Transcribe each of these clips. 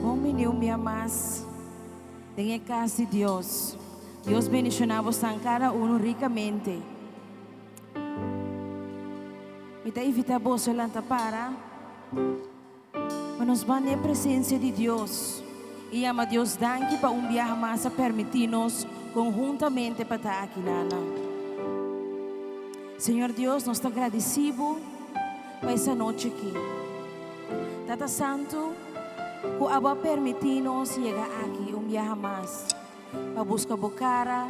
Bon bini un bia mas den e cas di Dios. Dios bendiciona bosan cada uno ricamente. Mi ta invita boso lanta para pa nos ban den e presencia di Dios y yama Dios danki pa un biaha mas a permiti nos conhuntamente pa ta aki nana. Señor Dios, nos ta gradeci Bo pa es anochi aki. Tata Santu, ku abo a permití nos yega aki un biaha mas pa buska bo kara,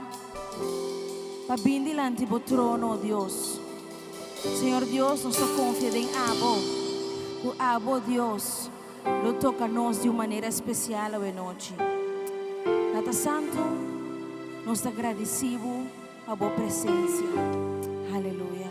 pa bin dilanti bo trono, o Dios. Señor Dios, nos ta konfia den abo, ku abo, Dios, lo toka nos di un manera spesial awenochi. Tata Santu, nos ta gradisí bo pa bo presensia. Aleluya.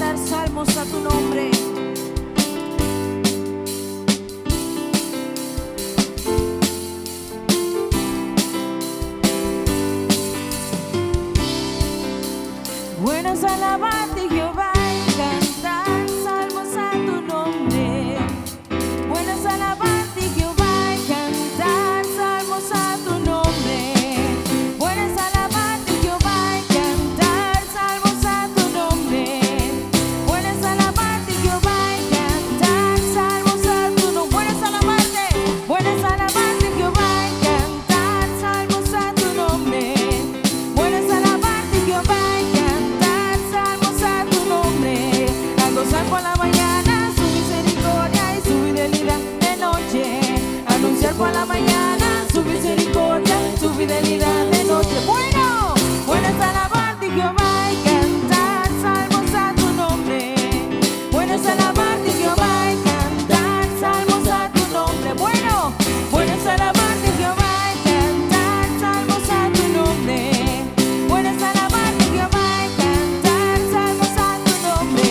cantar salmos a tu nombre. Bueno es alabarte, Jehová, y cantar salmos a tu nombre. Bueno es alabarte, Jehová, y cantar salmos a tu nombre. Bueno es alabarte, Jehová, y cantar salmos a tu nombre. Bueno es alabarte, Jehová, y cantar salmos a tu nombre. Bueno es alabarte, bueno es alabarte, Jehová, y cantar salmos a tu nombre. Bueno es alabarte, Jehová, y cantar salmos a tu nombre. A gozar por la mañana su misericordia y su fidelidad de noche. Anunciar por la mañana su misericordia y su fidelidad de noche. Bueno, bueno es alabarte, Jehová, y cantar salmos a tu nombre. Bueno es alabarte, Jehová, y cantar salmos a tu nombre. Bueno, bueno es alabarte, Jehová, y cantar salmos a tu nombre. Bueno es alabarte, Jehová, y cantar salmos a tu nombre.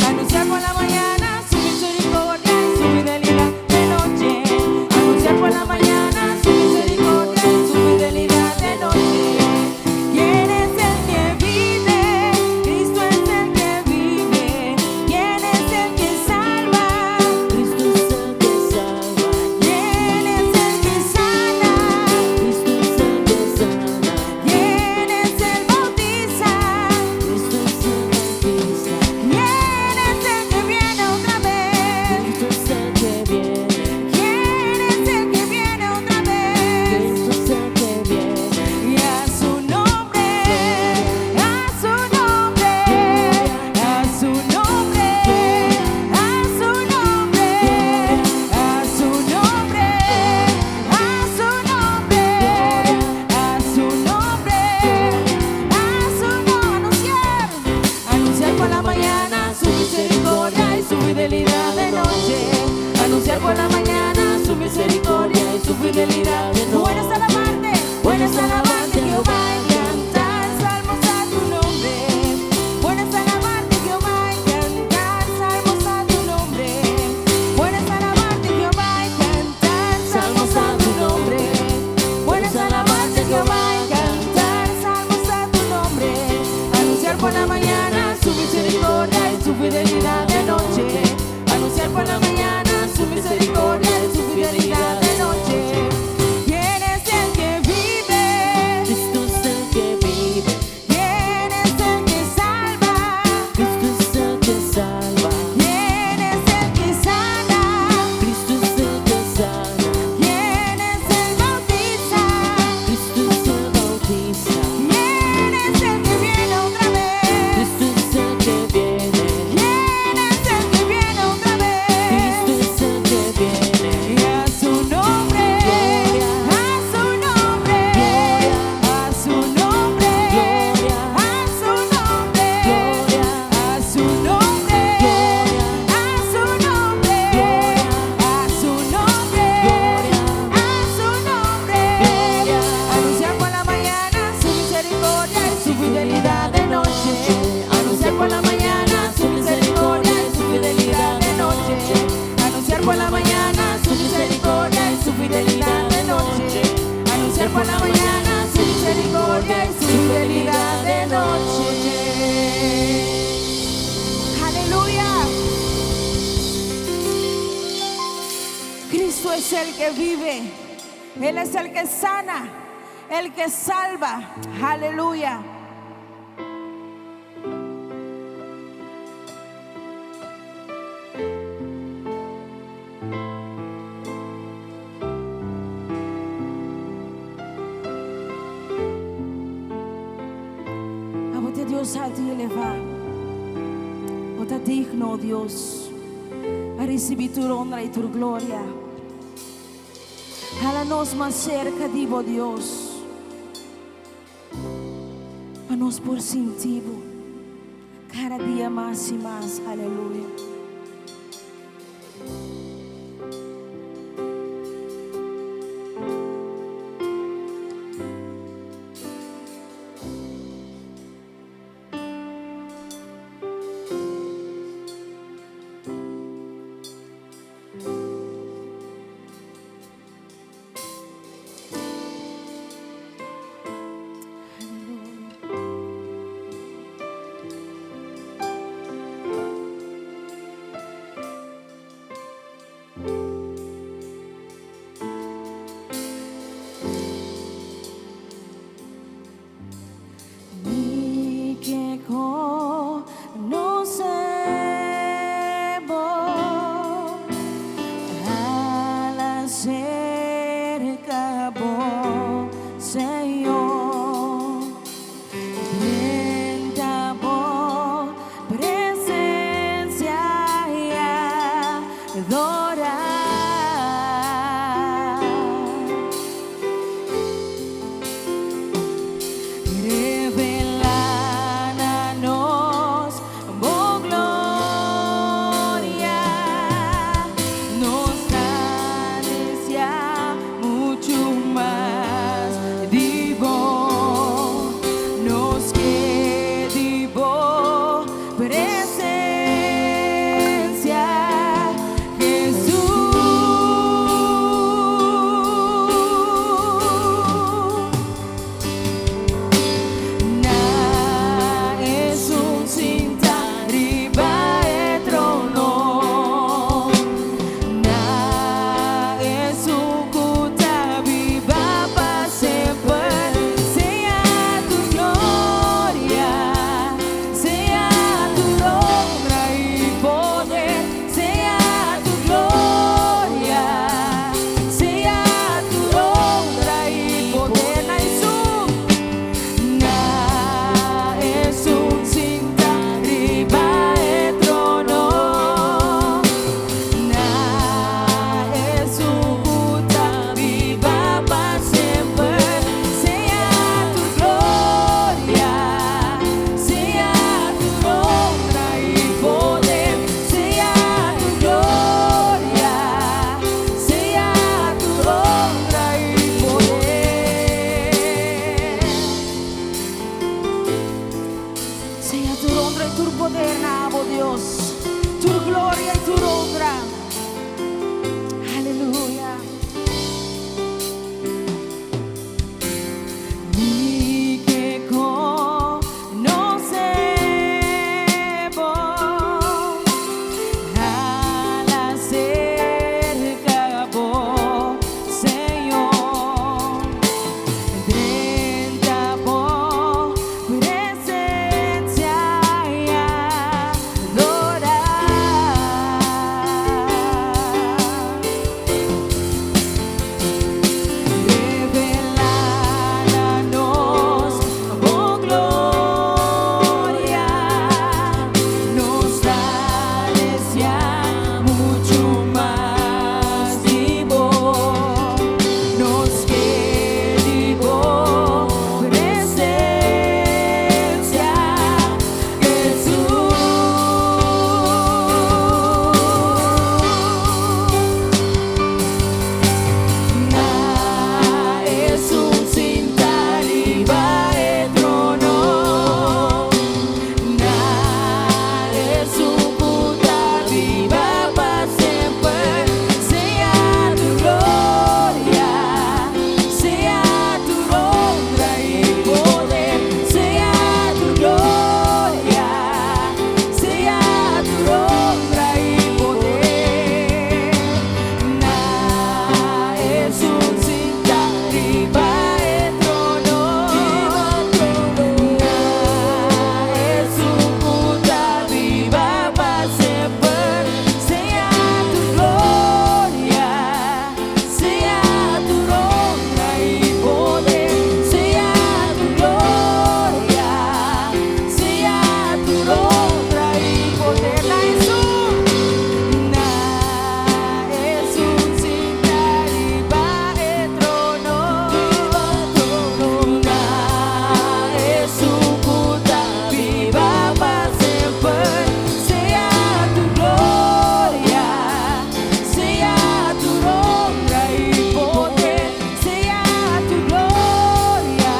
Anunciar por la mañana su misericordia y su fidelidad de noche. Anunciar por la mañana su misericordia y su fidelidad de noche. ¿Quién es el que vive? Cristo es el que vive. ¿Quién es el que salva? Cristo es el que salva. ¿Quién es el que sana? Cristo es el que sana. ¿Quién es el bautiza? Cristo es el bautista. ¿Quién es el que viene otra vez? Cristo es el que viene. ¿Quién es el que viene otra vez? Cristo es el que viene. Y a su nombre, a su nombre, a su nombre, a su nombre, a su nombre, a su nombre, a su nombre, a su nombre. Anunciar, anunciar por la mañana su misericordia y su fidelidad de noche. Anunciar por la mañana su misericordia y su fidelidad de noche. Bueno es alabarte, bueno es alabarte, Jehová, y cantar salmos a tu nombre. Bueno es alabarte, Jehová, y cantar salmos a tu nombre. Bueno es alabarte, Jehová, y cantar salmos a tu nombre. Bueno es alabarte, Jehová, y cantar salmos a tu nombre. Anunciar por la mañana su misericordia y su fidelidad de noche. Anunciar por la mañana su misericordia y su fidelidad de noche. ¿Quién es el que vive? Cristo es el que vive. ¿Quién es el que salva? Cristo es el que salva. ¿Quién es el que sana? Cristo es el que sana. ¿Quién es el bautiza? Cristo es el bautista. ¿Quién es el que viene otra vez? Cristo es el que viene. ¿Quién es el que viene otra vez? Cristo es el que viene. Y a su nombre, a su nombre, a su nombre, a su nombre, a su nombre, a su nombre, a su nombre, a su nombre. Anunciar por la mañana su misericordia y su fidelidad de noche. Anunciar por la mañana su misericordia y su fidelidad de noche. Anunciar por la mañana su misericordia y su fidelidad de noche. Anunciar por la mañana su misericordia y su fidelidad de noche. Aleluya. Cristo es el que vive. Él es el que sana, el que salva. Aleluya. Abo ta Dios alto i elevá. Bo ta digno, oh Dios, pa risibí tur honra i tur gloria. Hala nos mas serka di bo, Dios, pa nos por sinti bo kada dia mas i mas. Aleluya. gloria i tur honra. Aleluya. Mi ke konosé bo, hala serka bo, Señor. Drenta bo presensia i adorá. Revelá na nos bo gloria, nos ta deseá muchu mas di bo, nos ke di bo presensia, Hesus. Na Esun sintá riba e trono, na Esun ku ta biba pa semper, sea tur gloria, sea tur honra i poder, sea tur gloria, sea tur honra i poder. Na Esun sintá riba e trono, na Esun ku ta biba pa semper, sea tur gloria, sea tur honra i poder, sea tur gloria, sea tur honra i poder. Na Esun, na Esun sintá riba e trono, na Esun ku ta biba pa semper, sea tur gloria, sea tur honra i poder, sea tur gloria,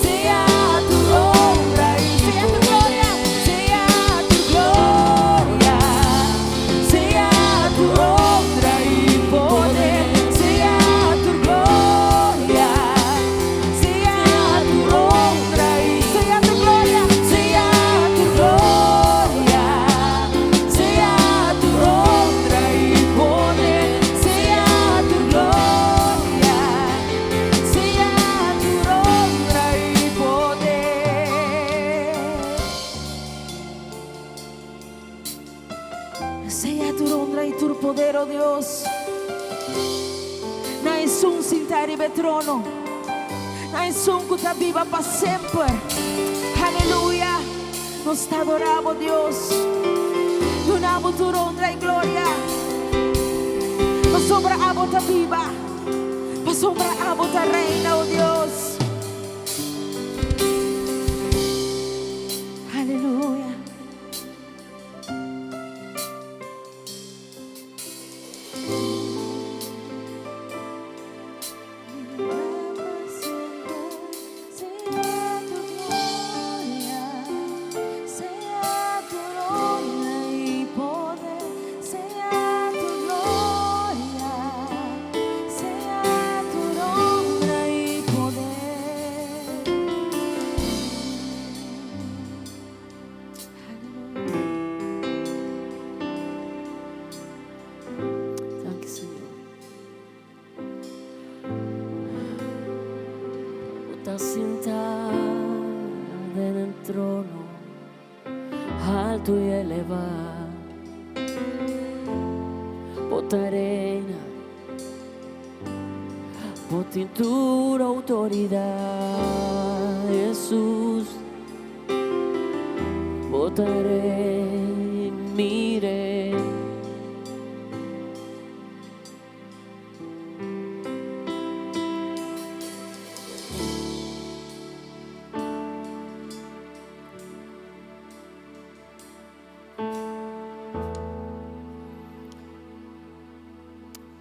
sea tur honra i sea tur gloria, sea tur gloria, sea tur honra i poder, sea tur gloria, sea tur honra i sea tur gloria, sea tur gloria, sea tur honra i poder, sea tur gloria, sea tur honra i poder. Sea tur honra i tur poder, oh Dios. Na Esun sintá riba e trono. Na Esun ku ta biba pa semper. Aleluya. Nos ta adorá bo, Dios. Duna bo tur honra i gloria. Pasobra abo ta biba. Pasobra abo ta reina, oh Dios. Aleluya. Sea tur gloria, sea tur honra i poder, sea tur gloria, sea tur honra i poder. Aleluya. Danki, Señor. Bo ta sintá den e trono haltu i elevá. Bo ta reina, bo tin tur outoridat, Hesus. Bo ta Rei, mi Rei.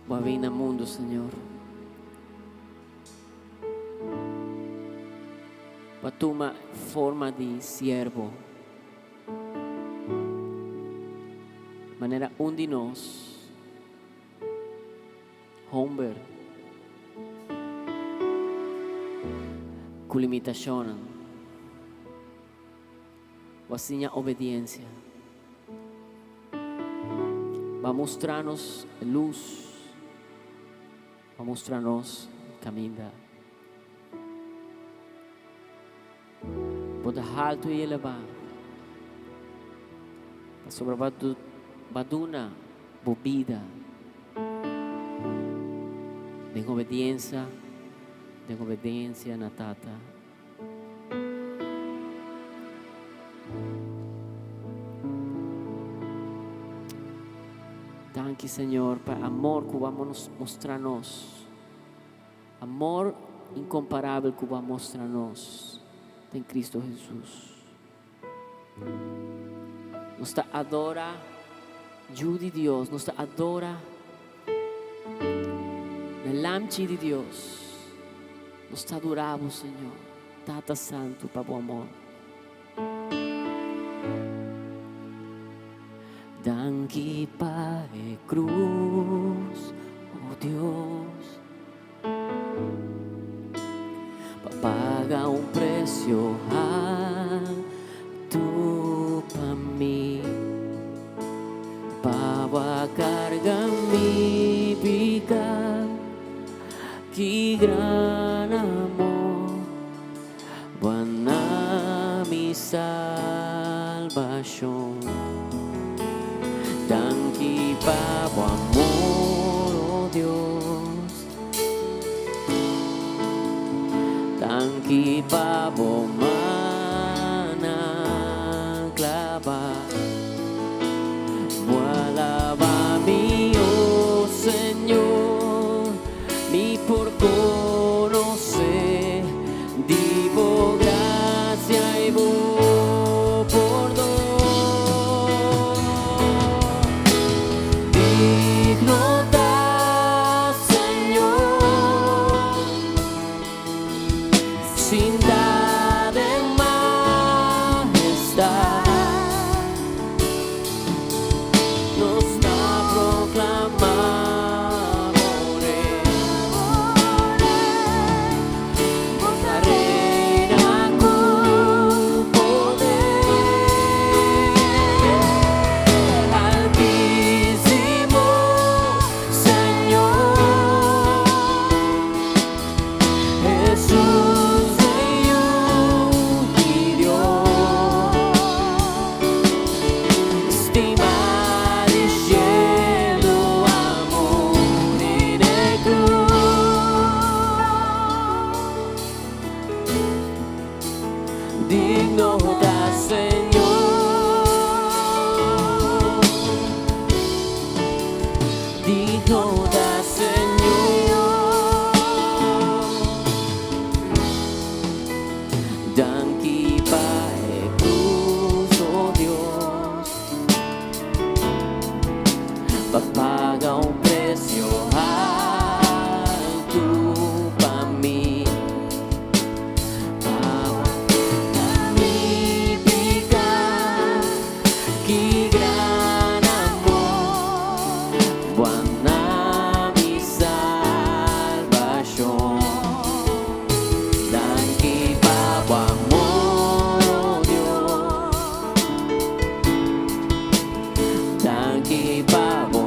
Bo a bin na mundu, Señor. Pa tuma forma di siervo. Manera un di nos, homber ku limitashonnan, bo a siña obediensia. Bo a mustra nos e lus, bo a mustra nos kaminda. Bo ta haltu i elebá, pasobra bo a duna bo bida den obediensia, den obediensia na Tata. Danki, Señor, pa e amor ku bo a mustra nos. Amor inkomparabel ku bo a mostra nos den Kristu Hesus. Nos ta adora Yu di Dios, nos ta adora e Lamchi di Dios. Nos ta adora bo, Señor, Tata Santu, pa bo amor. Danki pa e cruz, oh Dios, pa paga un precio alto pa mi, pa bo a carga mi pica, ki gran amor. Bo a na mi salbashon. Danki pa bo amor, oh Dios. Danki pa bo mannan klabá. Bo a laba mi, oh Señor. Mi por conoce di bo gracia y bo pordon. Digno ta Señor, sinta den majestad. Nos ta proclama bo Rey. Bo ta reina cu poder. Altísimo Señor. Hesus e Yu di Dios. Stimá di shelu a muri na krus. Digno ta Señor. Digno ta Señor. Danki pa e krus, oh Dios, pa paga un presio altu pa mi, pa mi piká. Ki gran amor, bo a na mi salbashon. Danki pa bo amor, oh Dios. Danki pa bo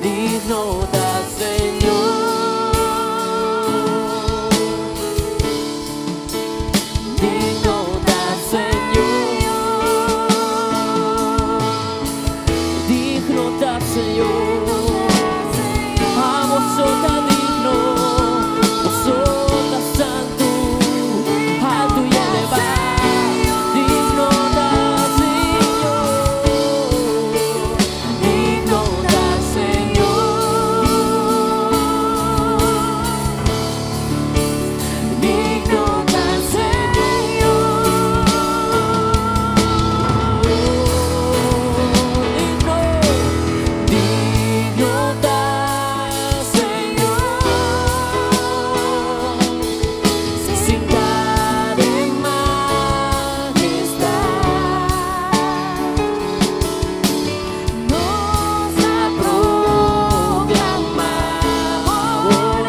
Digno ta Señor. Digno ta Señor. Digno ta Señor. Abo so ta digno, bo so ta santu, haltu i elevá. Digno ta Señor. Digno ta Señor. Digno ta Señor. Digno, digno ta Señor. Sintá den mahestad. Nos ta proklamá bo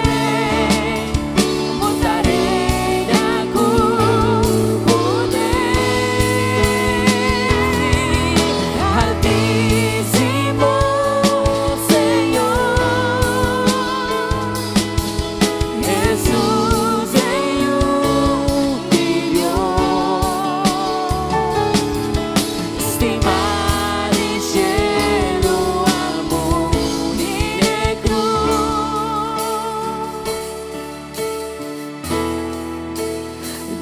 Rei, bo ta reina ku poder. Altísimo Señor, Hesus e Yu di Dios. Stimá di shelu a muri na krus.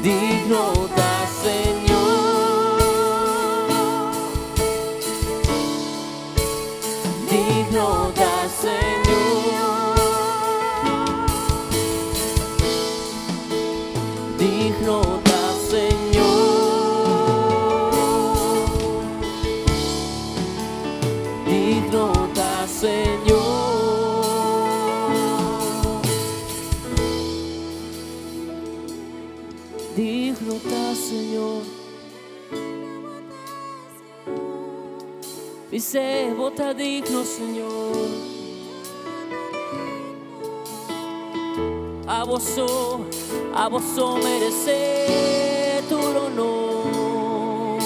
Digno ta Señor. Digno ta Señor. Digno ta Señor. Digno ta Señor. Digno ta Señor. Bis'é bo ta digno, Señor. Abo so, abo so meresé tur honor.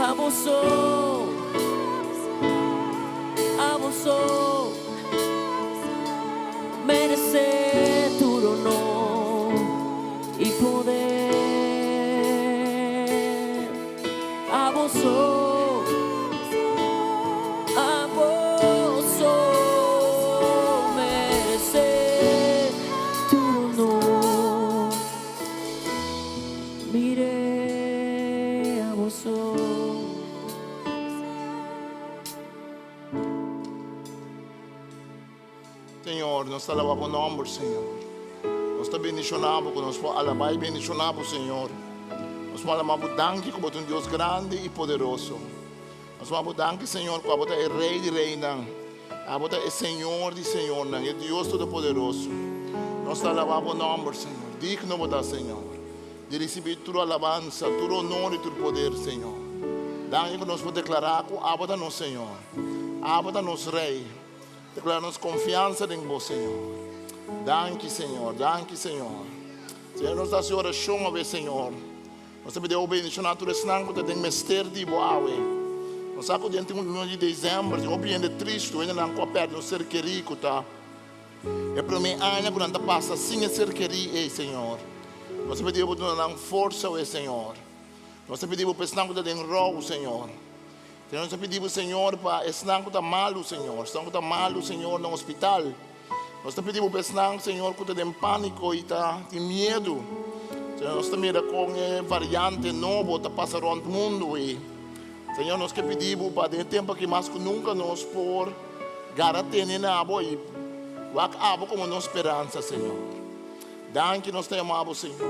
Abo so, abo so meresé tur honor i poder. Abo so, abo so meresé tur honor. Mire abo so. Señor, nos ta alabá bo nòmber, Señor. Nos ta bendishoná bo ku nos por alabá i bendishoná bo, Señor. Nos por alabá bo danki ku bo ta un Dios grandi i poderoso. Nos por bo danki, Señor, ku abo ta e Rei di reinan. Abo ta e Señor di señornan, e Dios Todopoderoso. Nos ta alabá bo nòmber, Señor. Digno bo ta, Señor, di risibí tur alabansa, tur honor i tur poder, Señor. Danki ku nos por deklará ku abo ta nos Señor. Abo ta nos Rei. Deklará nos konfiansa den bo, Señor. Danki, Señor. Danki, Señor. Señor, nos ta hasi orashon awe, Señor. Nos ta pidi bo bendishoná tur esnan ku ta den mester di bo awe. Nos sa ku den tin un luna di desèmber tin hopi hende tristu, hendenan ku a pèrdè un ser kerí ku ta e promé aña ku nan ta pasa sin e ser kerí ei, Señor. Nos ta pidi bo duna nan forsa awe, Señor. Nos ta pidi bo pa esnan ku ta den rou, Señor. Señor, nos ta pidi bo, Señor, pa esnan ku ta malu, Señor, esnan ku ta malu, Señor, na hospital. Nos ta pidi bo pa esnan, Señor, ku ta den pániko i ta tin miedu. Señor, nos ta mira kon e variante nobo ta pasa rònt mundu i, Señor, nos ke pidi bo pa den e tempu aki mas ku nunka nos por gara tene na bo i wak abo komo nos speransa, Señor. Danki nos ta yama bo, Señor.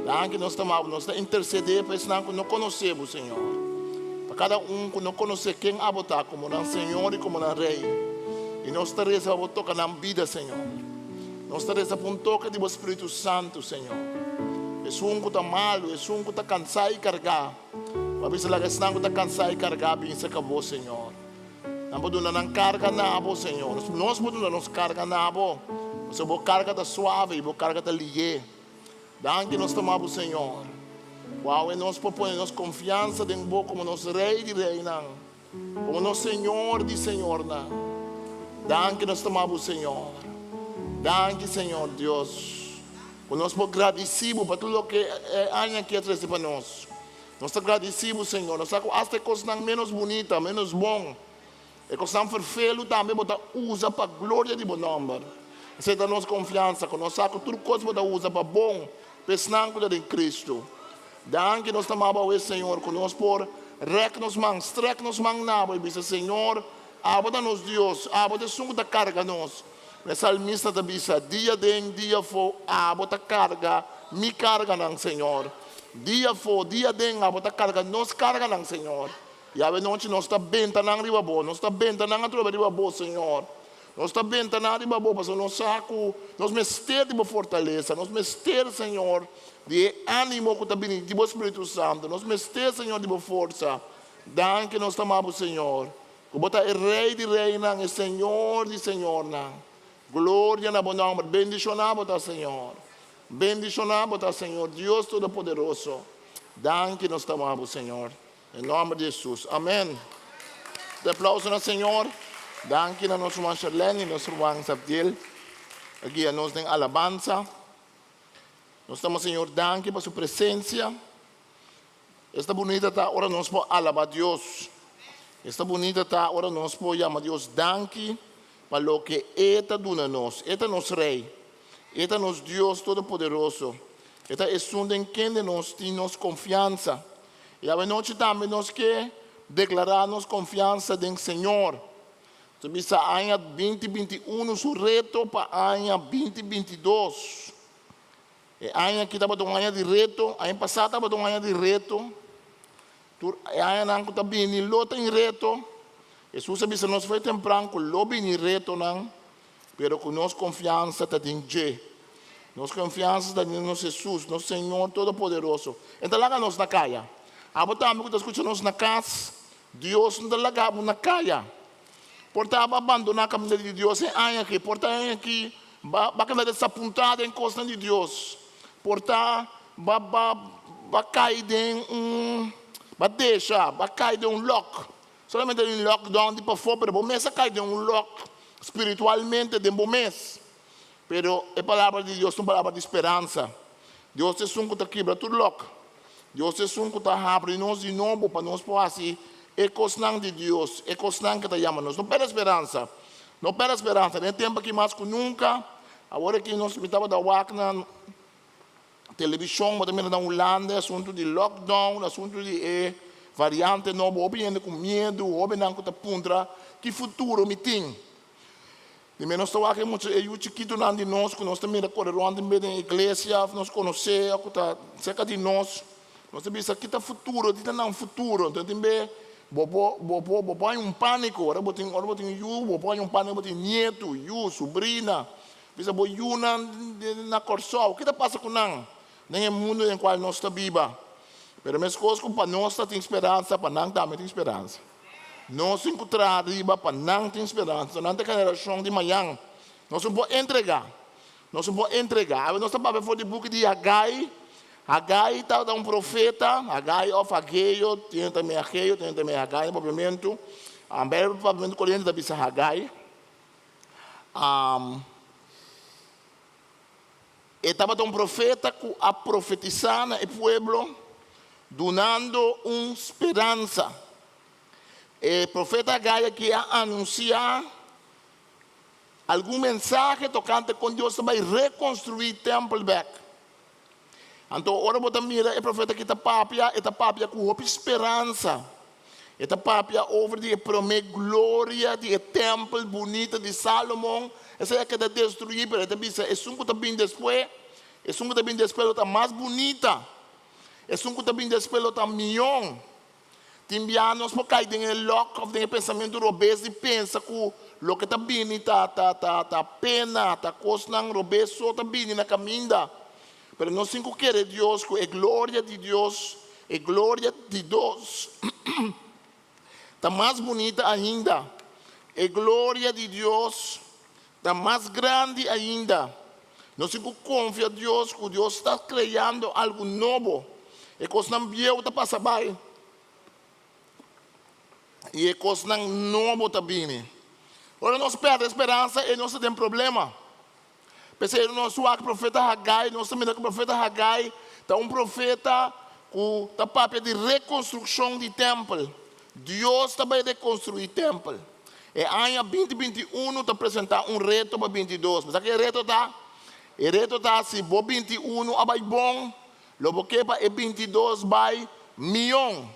Danki nos ta yama bo. Nos ta intercede pa esnan cu no conoce bo, Señor. Pa cada un cu no conoce ken abo ta como nan Señor y como nan Rey. Y nos ta reza pa bo toca nan bida, Señor. Nos ta reza pa un toke di bo Spiritu Santo, Señor. Esun cu ta malu, esun cu ta cansa y carga, bo a bisa laga esnan cu ta cansa y carga bin cerca bo, Señor. Nan por duna nan karga na bo, Señor. Nos por duna nos karga na bo. Pasobra bo karga ta suave i bo karga ta lihé. Danki nos ta maba Señor. Ku awe nos por pone nos konfiansa den bo komo nos Rei di reinan, komo nos Señor di señornan. Danki nos ta maba Señor. Danki Señor Dios, ku nos por gradisí bo pa tur loke e aña aki a trese pa nos. Nos ta gradisí bo Señor. Nos sa ku asta e kosnan ménos bunita, ménos bon, E kosnan ferfelu tambe bo ta usa pa gloria di bo nòmber. Esei ta nos konfiansa, ku nos sa ku tur kos bo ta usa pa bon pa esnan ku ta den Kristu. Danki nos ta maba awe, Señor, ku nos por rèk nos man, strèk nos man na bo i bisa, Señor, abo ta nos Dios, abo ta esun ku ta karga nos. E salmista ta bisa, Dia den, dia afó, abo ta karga mi karganan, Señor. Dia afó, dia den, abo ta karga nos karganan, Señor. I awe nochi nos ta benta nan riba bo, nos ta benta nan atrobe riba bo, Señor. Nos ta benta nan riba bo pasobra nos sa ku nos mester di bo fortalesa, nos mester, Señor, di e ánimo ku ta bini di bo Spiritu Santu, nos mester, Señor, di bo forsa. Danki nos ta ama bo, Señor, ku bo ta e Rei di reinan, e Señor di señornan. Gloria na bo nòmber. Bendishoná bo ta, Señor. Bendishoná bo ta, Señor Dios Todopoderoso. Danki nos ta ama bo, Señor. Den nomber di Jesus. Amen. Un aplauso na Señor. Danki na nos ruman Sherlene y nos ruman Zabdiel a guia nos den alabansa. Nos ta Señor danki pa su presencia. Esta bunita ta ora nos por alaba Dios. Esta bunita ta ora nos por yama Dios danki pa loke E ta duna nos. E ta nos Rey. E ta nos Dios Todopoderoso. E ta esun den kende nos tin nos confiansa. I awenochi tambe nos ke deklará nos konfiansa den Señor. Ta bisa aña 2021 su reto pa aña 2022. E aña aki tabata un aña di reto, aña pasá tabata un aña di reto. Tur e añanan ku ta bini lo tin reto. Hesus a bisa nos for tempran ku lo bini retonan. Pero ku nos konfiansa ta den dje. Nos konfiansa ta den nos Hesus, nos Señor Todopoderoso. E ta laga nos na kaya. Abo tambe ku ta skucha nos na kas, Dios no ta laga bo na kaya. Por ta abo a bandoná kaminda di Dios e aña aki, por ta e aña aki bo a keda desapuntá den kosnan di Dios, por ta bo a kai den un, bo a desha, bo a kai den un lòk. Solamente den lockdown di pafó, pero bo mes a kai den un lock spiritualmente den bo mes. Pero e palabra di Dios ta un palabra di speransa. Dios ta esun ku ta kibra tur lock. Dios ta esun ku ta habri nos di nobo pa nos por hasi e kosnan di Dios, e kosnan ku ta yama nos. No pèrdè speransa. No pèrdè speransa. Den e tempu aki mas ku nunka, awor aki nos mi tabata wak na Televishon bo ta mira na Hulanda e asuntu di lockdown, asuntu di e variante nobo, hopi hende ku miedu, hobennan ku ta puntra ki futuro mi tin. Di menos ta wak e mucha e yu chikitunan di nos ku nos ta mira kore rònt den den iglesia òf nos konosé òf ku ta serka di nos, nos ta bisa ki ta futuro, di ta nan futuro. Enton tin be bo por bo por bo por haña un pániko ora bo tin ora bo tin yu bo por haña un pániko bo tin nietu, yu, subrina. Bisa bo yunan na Kòrsou, ki ta pasa ku nan den e mundu den kual nos ta biba? Pero meskos ku pa nos ta tin speransa, pa nan tambe tin speransa. Nos tin ku traha riba pa nan tin speransa. Nan ta e generashon di mañan. Nos no por entregá. Nos no por entregá. Awe nos ta papia for di buki di Hagai. Hagai tabata un profeta, Hagai òf Hageo, tin tambe Hageo, tin tambe Hagai na papiamentu. Beibel papiamentu koriente ta bisa Hagai. E tabata un profeta ku a profetisá na e pueblo, dunando un speransa. E profeta Hagai aki a anunsiá algun mensahe tokante kon Dios ta bai rekonstruí tèmpel bèk. Anto ora bo ta mira e profeta aki ta papia, e ta papia ku hopi speransa. E ta papia over di e promé gloria di e tèmpel bunita di Salomon. Esei a keda destruí, pero e ta bisa esun ku ta bin despues, esun ku ta bin despues lo ta mas bunita. Esun ku ta bin despues lo ta mion. Tin bia nos por kai den e lòk òf den e pensamentu robes di pensa ku loke ta bini ta ta ta ta pena, ta kosnan robes so ta bini na kaminda. Pero nos tin ku kere Dios ku e gloria di Dios, e gloria di Dos ta mas bunita ainda. E gloria di Dios. Ta mas grandi ainda. Nos tin ku konfia Dios ku Dios ta kreando algu nobo. E kosnan bieu ta pasa bai i e kosnan nobo ta bini. Ora nos pèrdè speransa e nos ta den problema. P'esei nos wak profeta Hagai, nos ta mira ku profeta Hagai ta un profeta ku ta papia di rekonstrukshon di tèmpel. Dios ta bai rekonstruí tèmpel. E aña 2021 ta presentá un reto pa 22. Bo sa ke e reto ta? E reto ta si bo 21 a bai bon, lo bo ke pa e 22 bai mion.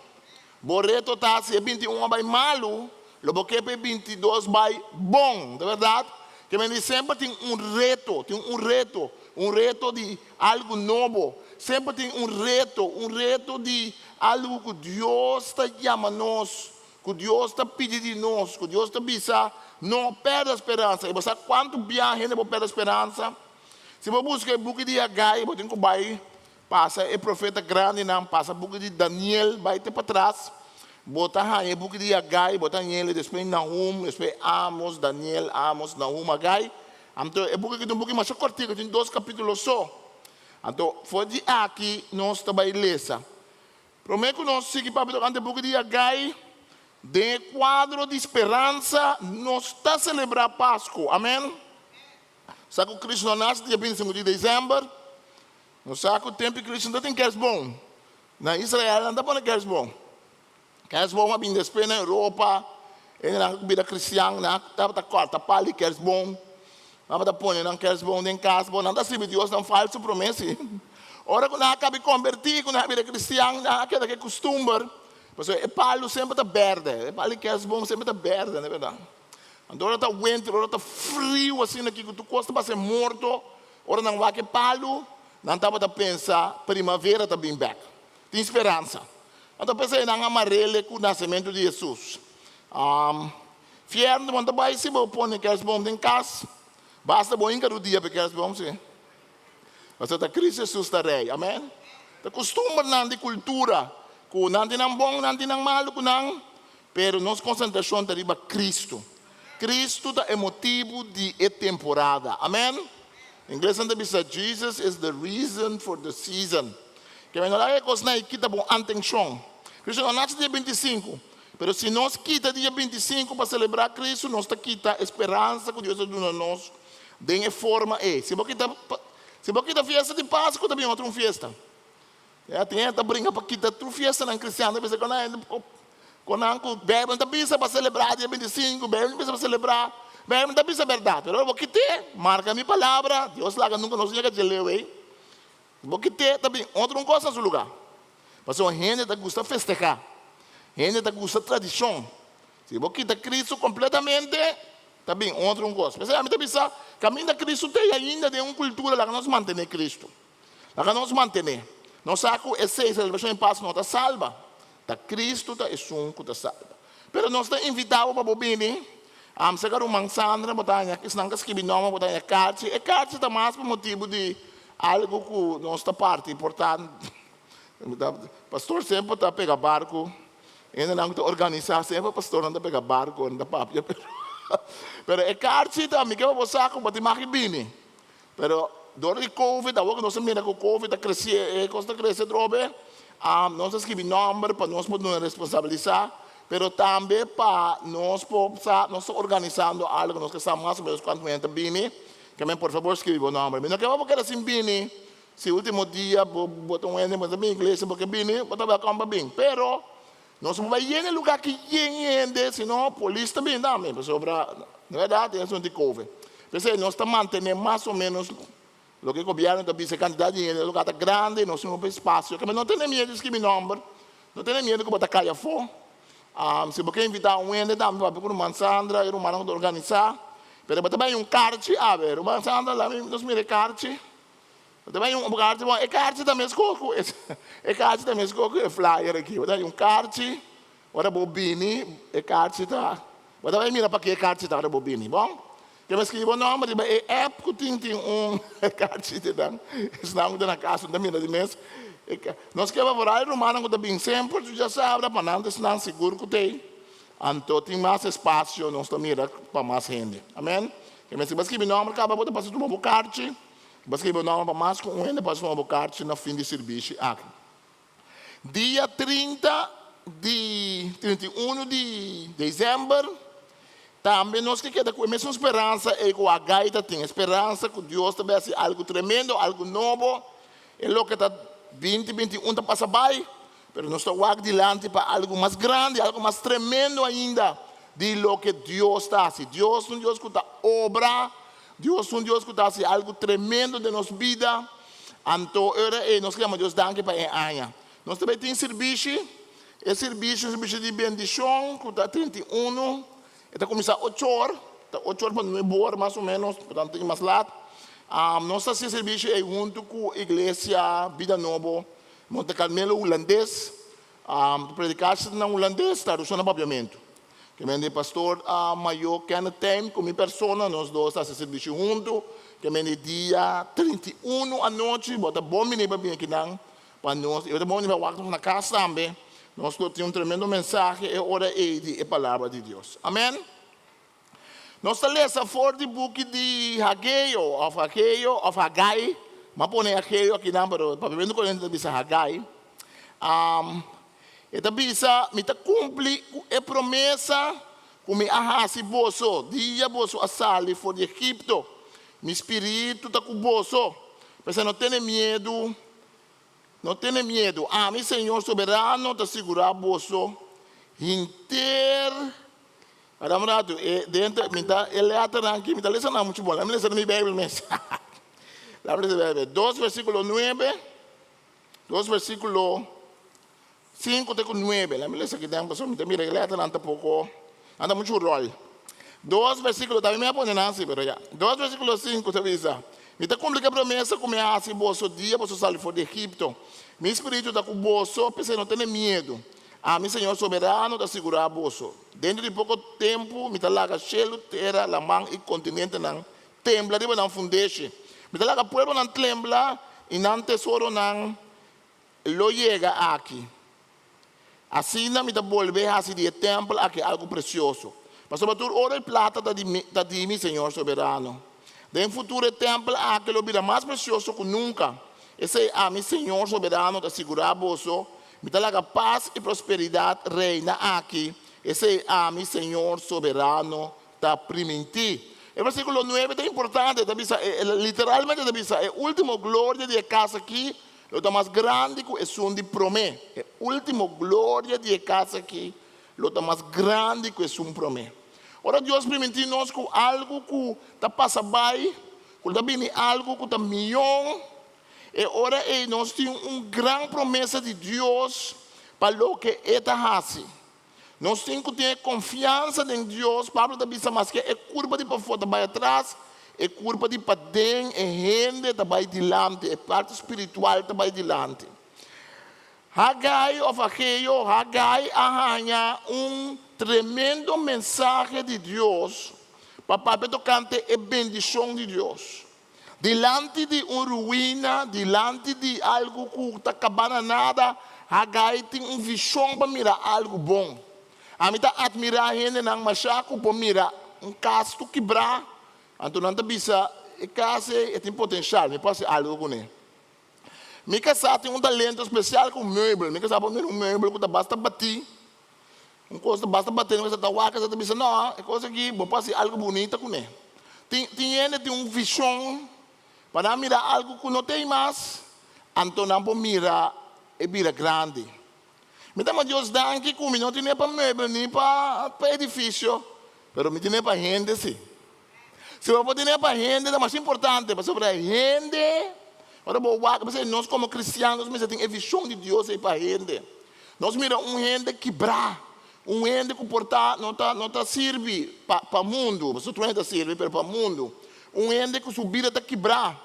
Bo reto ta si e 21 a bai malu, lo bo ke pa e 22 bai bon. Ta bèrdat? Ke men di semper tin un reto, tin un reto, un reto di algu nobo. Semper tin un reto, un reto di algu ku Dios ta yama nos. Ku Dios ta pidi di nos, ku Dios ta bisa, No pèrdè speransa. I bo sa kuantu bia hende por pèrdè speransa? Si bo buska e buki di Hagai, bo tin ku bai pasa e profeta grandinan, pasa buki di Daniel, bai te patras, bo ta haña e buki di Hagai, bo ta hañ'el despues Nahum, despues Amos, Daniel, Amos, Nahum, Hagai. Anto e buki aki ta un buki masha kòrtiku, tin dos kapítulo so. Anto for di aki nos ta bai lesa. Promé ku nos sigui papia tokante buki di Hagai, den e kuadro di speransa nos ta selebrá Pasku. Amèn. Sa ku Kristu no nase dia 25 di desèmber. Nos sa ku tempu Kristu no ta tin kèrsbon. Na Israel nan ta pone kèrsbon. Kèrsbon a bin despues na Europa. Hendenan ku bira kristian nan tabata kòrta pal di kèrsbon. Nan ta pone nan kersboom den kas, bo nan ta sirbi diosnan falsu promé si. Ora ku nan a kabi kombertí, ku nan a bira kristian, nan a keda ku e kustumber, pasobra e palu semper ta bèrdè, e palu di kersboom semper ta bèrdè, no e bèrdat? Anto ora ta wenter, ora ta friu asina aki ku tur kos ta pasa e morto, ora nan wak e palu, nan tabata pensa primavera ta bin bèk, tin speransa. Anto p'esei nan a mar'el ku nasementu di Hesus. Fièrnu bo no ta bai si bo pone kersboom den kas. Basta bo hinka rudia pa e kersboom si. Pasobra ta Cristo Jesus ta Rei. Amen. Ta kustumbernan di kultura ku nan tin nan bon, nan tin nan malu ku nan, pero nos konsentrashon ta riba Cristo. Cristo ta e motibu di e temporada. Amen. Ingles nan ta bisa Jesus is the reason for the season. Ke men no laga e kosnan ei kita bo antenshon. Cristo no nace dia 25. Pero si nos kita dia 25 pa selebrá Kristu, nos ta kita e speransa ku Dios a duna nos den e forma ei. Si bo kita, si bo kita fiesta di Pasku, ta bin otro un fiesta. Ya, tin hende ta bringa pa kita tur fiestanan kristian, ta bisa ku nan hende ku nan ku Beibel ta bisa pa selebrá dia 25, Beibel ta bisa pa selebrá, Beibel ta bisa bèrdat. Pero ora bo kit'é, marka mi palabra, Dios laga nunka nos yega dje leu ei. Bo kit'é, ta bin otro un kos na su lugá. Pasobra hende ta gusta festehá. Hende ta gusta tradishon. Si bo kita Kristu kompletamente, ta bin otro un kos. P'esei ami ta bisa, kaminda Kristu t'ei ainda den un kultura, laga nos mantené Kristu. Laga nos mantené. Nos sa ku esei, selebrashon di Pasku, no ta salba. Ta Kristu ta esun ku ta salba. Pero nos ta invitá bo pa bo bini. Amsaka ruman Sandra, bo ta haña, esnan ku a skibi nòmber, bo ta haña karchi. E karchi ta mas pa motibu di algu ku nos ta parti. Por tantu, pastor semper ta pega barku. Hendenan ku ta organisá semper pastornan ta pega barku, nan ta papia. Pero e karchi ta, mi ke pa bo sa ku bo tin mag di bini. Pero dor di covid, awor ku nos a mira ku covid ta krese, e kos ta krese atrobe, nos a skibi nòmber pa nos por duna responsabilisá, pero tambe pa nos por sa, nos ta organisando algu, nos ke sa mas o menos kuantu hende ta bini, ke men por fabor skibi bo nòmber. Mi no ke pa bo keda sin bini, si ultimo dia bo bo ta un hende bo ta bin iglesia bo ke bini, bo ta wèlkòm pa bin, pero nos no por bai yena e lugá ki yen hende, sino polis ta bini tambe, pasobra na bèrdat e asuntu di covid. P'esei nos ta mantené mas o ménos loke gobièrnu ta bisa, e kantidat di hende, e lugá ta grandi, nos tin hopi espasio. Kende no tene miedu di skibi nòmber, no tene miedu ku bo ta kai afó. Si bo ke invitá un hende tambe papia ku ruman Sandra, e rumannan ku ta organisá. Pero bo ta bai un karchi awe. Ruman Sandra, laga nos mira e karchi. Bo ta bai un karchi, bon, e karchi ta meskos ku e karchi ta meskos ku e flyer aki. Bo ta bai un karchi, ora bo bini, e karchi ta, bo ta bai mira pake e karchi ta ora bo bini, bon? Ke mi skibi bo nòmber riba e app ku tin tin un karchi te dan. Esnan ku ta na kas no ta mira di mes. Nos ke favorá e rumannan ku ta bin semper, su djasabra, pa nan ta esnan sigur ku t'ei. Anto tin mas espasio nos ta mira pa mas hende. Amen. Ke men si bo a skibi nòmber kaba bo ta pasa tuma bo karchi. Bo a skibi bo nòmber pa mas ku un hende pasa tuma bo karchi na fin di sirbishi aki. Dia 30 di 31 di desèmber tambe nos ke keda ku e mesun speransa ei ku Hagai ta tin, e speransa ku Dios ta bai hasi algu tremendo, algu nobo. E loke ta binti 21 ta pasa bai, pero nos ta wak dilanti pa algu mas grandi, algu mas tremendo ainda di loke Dios ta hasi. Dios ta un Dios ku ta obra, Dios ta un Dios ku ta hasi algu tremendo den nos bida. Anto ora ei nos yama Dios danki pa e aña. Nos ta bai tin sirbishi, e sirbishi un sirbishi di bendishon ku ta 31, e ta kuminsá ocho or, ta ocho or pa nuebe or mas o ménos, por tanto tin mas lat. Nos ta hasi e sirbishi ei huntu ku Iglesia Bida Nobo Monte Carmelo Hulandes. Predikashi ta na hulandes, tradukshon na papiamentu. Ke men di pastor mayor Kenneth Tijm ku mi persona, nos dos ta hasi sirbishi huntu. Ke men di dia 31 anochi, bo ta bon bini pa bini akinan pa nos, i bo ta bon bini pa wak nos na kas tambe. Nos lo tin un tremendo mensahe e ora ei di e Palabra di Dios. Amen. Nos ta lesa for di buki di Hageo, òf Hageo, òf Hagai. Mi a pone Hageo akinan, pero papiamentu Korente ta bisa Hagai. E ta bisa, Mi ta kumpli ku e promesa ku mi a hasi boso dia boso a sali for di Egipto. Mi spiritu ta ku boso. P'esei no tene miedu, no tene miedu. Ami, Señor Soberano, ta sigurá boso henter. Wak un ratu, e denter, mi ta, e lèternan aki, mi ta lesa nan muchu bon. Laat mi lesa den mi Bijbel mes. Laat mi lesa den mi Bijbel. Dos versíkulo nuebe. Dos versíkulo sinku te ku nuebe. Laat mi lesa aki den pasobra mi ta mira e lèternan ta poko, nan ta muchu ròl. Dos versíkulo, tambe mi a pone nan si, pero ya. Dos versíkulo sinku ta bisa, Mi ta kumpli ku e promesa ku mi a hasi boso dia boso sali for di Egipto. Mi spiritu ta ku boso, p'esei no tene miedu. Ami, Señor Soberano, ta sigurá boso, Dentro di poko tempu mi ta laga shelu, tera, laman i kontinentenan tembla riba nan fundeshi. Mi ta laga pueblonan tlembla i nan tesoronan lo yega aki. Asina mi ta bolbe hasi di e tèmpel aki algu presioso, pasobra tur oro i plata ta di mi, ta di mi, Señor Soberano. Den futuro e tèmpel aki lo bira mas presioso ku nunka. Esei ami, Señor Soberano, ta sigurá boso, Mi ta laga pas i prosperidat reina aki. Esei ami, Señor Soberano, ta primintí. E versíkulo nuebe ta importante, e ta bisa, literalmente e ta bisa, e último gloria di e kas akí lo ta mas grandi ku esun di promé. E último gloria di e kas akí lo ta mas grandi ku esun promé. Ora Dios primintí nos ku algu ku ta pasa bai, ku ta bini algu ku ta mion, e ora ei nos tin un gran promesa di Dios pa loke e ta hasi. Nos tin ku tin e konfiansa den Dios. Pablo ta bisa maske e kurpa di pafó ta bai atras, e kurpa di paden, e hende, ta bai dilanti, e parti spiritual ta bai dilanti. Hagai òf Hageo, Hagai a haña un tremendo mensahe di Dios pa papia tokante e bendishon di Dios. Dilanti di un ruina, dilanti di algu ku ta kaba na nada, Hagai tin un vishon pa mira algu bon. Ami ta atmirá hendenan mashá ku por mira un kas tur kibrá, anto nan ta bisa, E kas ei, e tin potenshal, mi por hasi algu kuné. Mi kasá tin un talento spesial ku meubel. Mi kasá por mira un meubel ku ta basta batí, Un kos ta basta bat'é, nos ta wak esei ta bisa, no, e kos aki bo por hasi algu bunita kuné. Tin tin hende tin un vishon pa nan mira algu ku no t'ei mas, anto nan por mira e bira grandi. Mi ta manda Dios danki ku mi no tine pa meubel ni pa pa edifisio, pero mi tine pa hende si. Si bo por tine pa hende ta mas importante, pasobra hende, ora bo wak, p'esei nos komo kristian nos mester tin e vishon di Dios ei pa hende. Nos mira un hende kibrá, un hende ku por ta no ta no ta sirbi pa pa mundu, pasobra tur hende ta sirbi, pero pa mundu. Un hende ku su bida ta kibrá.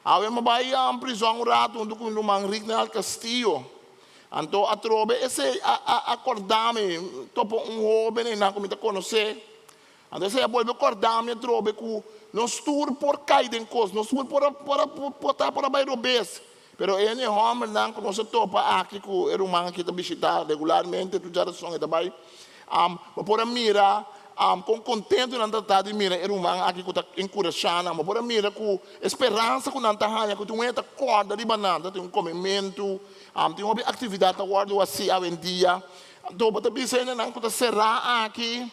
Awe mi a bai prizòn un ratu huntu ku mi ruman Rignald Castillo. Anto atrobe esei a a a kòrda mi, topa un hóben einan ku mi ta konosé. Anto esei a bolbe kòrda mi atrobe ku nos tur por kai den kos, nos tur por a por a por ta por a bai robes. Pero e hende hòmbernan ku nos a topa aki ku e ruman aki ta bishitá regularmente, tur djarason e ta bai, bo por a mira. Kon kontentu nan ta ta di mira e ruman aki ku ta enkurashá nan. Bo por a mira ku e speransa ku nan ta haña ku tin un hende ta kòrda riba nan. Ta tin un komementu, tin hopi aktividat ta wòrdu hasí awendia. Anto bo ta bisa hendenan ku ta será aki.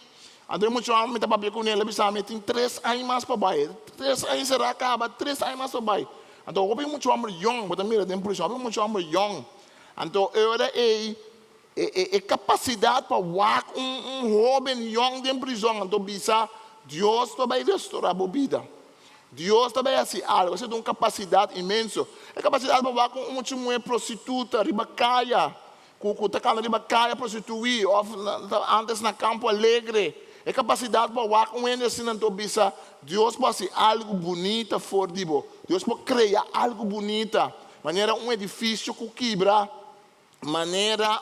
Anto e mucha hòmber mi ta papia kuné, el a bisa mi e tin tres aña mas pa bai. Tres aña será kaba, tres aña mas pa bai. Anto hopi mucha hòmber yòn bo ta mira den prishon, hopi mucha hòmber yòn. Anto e ora ei e kapasidat pa wak un hóben yòn den prizòn anto bisa, Dios ta bai restorá bo bida. Dios ta bai hasi algu. Esei ta un kapasidat inmenso. E kapasidat pa wak un mucha muhé prostituta riba kaya, ku ta kana riba kaya prostituí òf ántes na Campo Alegre. E kapasidat pa wak un hende asina anto bisa, Dios por hasi algu bunita for di bo. Dios por krea algu bunita, manera un edifisio ku kibra. Manera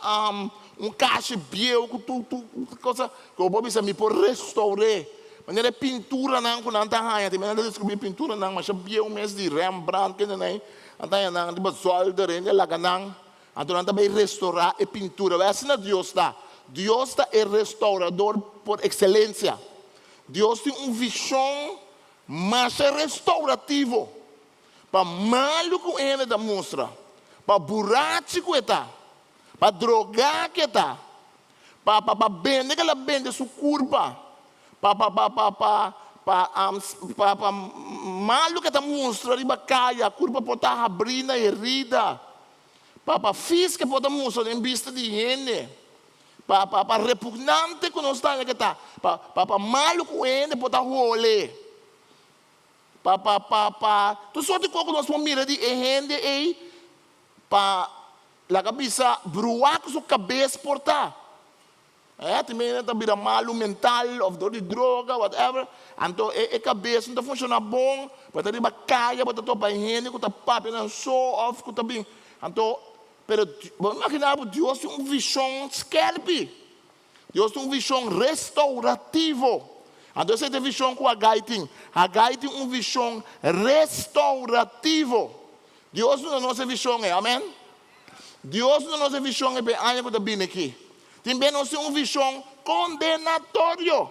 un kashi bieu ku tur tur cosa ku bo por bisa mi por restour'é. Manera e pinturanan ku nan ta haña, tin bes nan ta deskubrí pinturanan masha bieu mes di Rembrandt kende nan ei, nan ta haña nan riba zòlder, hende a laga nan, anto nan ta bai restorá e pintura. Wèl asina Dios ta. Dios ta e restaurador por ekselensia. Dios tin un vishon masha restourativo. Pa malu ku hende ta mustra, pa burachi ku e ta, pa drogá ku e ta, pa pa pa bende ku el a bende su kurpa, pa pa pa pa pa pa pa pa malu ku e ta mustra riba kaya, kurpa por ta habrí na herida, pa pa fis ku e por ta mustra den bista di hende, pa pa pa repugnante ku nos ta haña ku e ta, pa pa pa malu ku hende por ta hole. Pa pa pa pa tur sorti kos ku nos por mira di e hende ei pa laga bisa bruá ku su kabes por ta. Eh, tin hende ta bira malu mental òf dor di droga whatever, anto e e kabes no ta funshoná bon, bo ta riba kaya bo ta topa e hende ku ta papia nan so òf ku ta bin, anto pero bo imaginá bo Dios tin un vishon skèrpi. Dios tin un vishon restourativo. Anto esei ta e vishon ku Hagai tin. Hagai tin un vishon restourativo. Dios duna nos e vishon ei, amen? Dios duna nos e vishon ei pa e aña ku ta bini aki. Tin bes nos tin un vishon kondenatorio.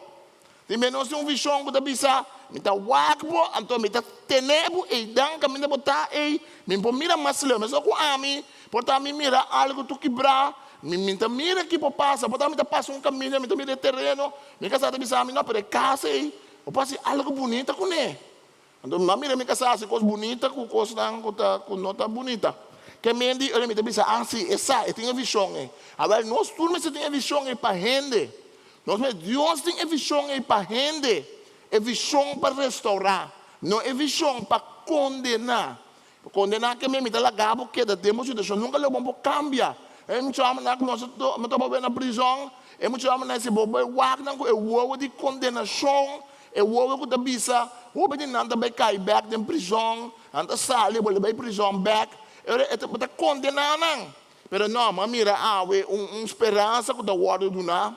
Tin bes nos tin un vishon ku ta bisa, Mi ta wak bo, anto mi ta tene bo eidan kaminda bo ta ei, mi por mira mas leu. Meskos ku ami, por ta mi mira algu tur kibrá, mi mi ta mira ki por pasa, por ta mi ta pasa un kaminda, mi ta mira e tereno, mi kasá ta bisa mi, no, pero e kas ei, bo por hasi algu bunita kuné. Anto mi a mira mi kasá hasi kos bunita ku kosnan ku ta ku no ta bunita. Ke men di ora mi ta bisa, ah si, e sa, e tin e vishon ei. Awèl, nos tur mester tin e vishon ei pa hende. Nos mester, Dios tin e vishon ei pa hende, e vishon pa restourá, no e vishon pa kondená. Kondená ke men mi ta laga bo keda den bo situashon, nunka lo bo por kambia. E mucha hòmbernan ku nos a topa bai na prizòn, e mucha hòmbernan si bo bai wak nan ku e wowo di kondenashon, e wowo ku ta bisa, hopi di nan ta bai kai bèk den prizòn, nan ta sali bolbe bai prizòn bèk, e ora e ta kondená nan. Pero no, mi a mira awe un speransa ku ta wòrdu duná.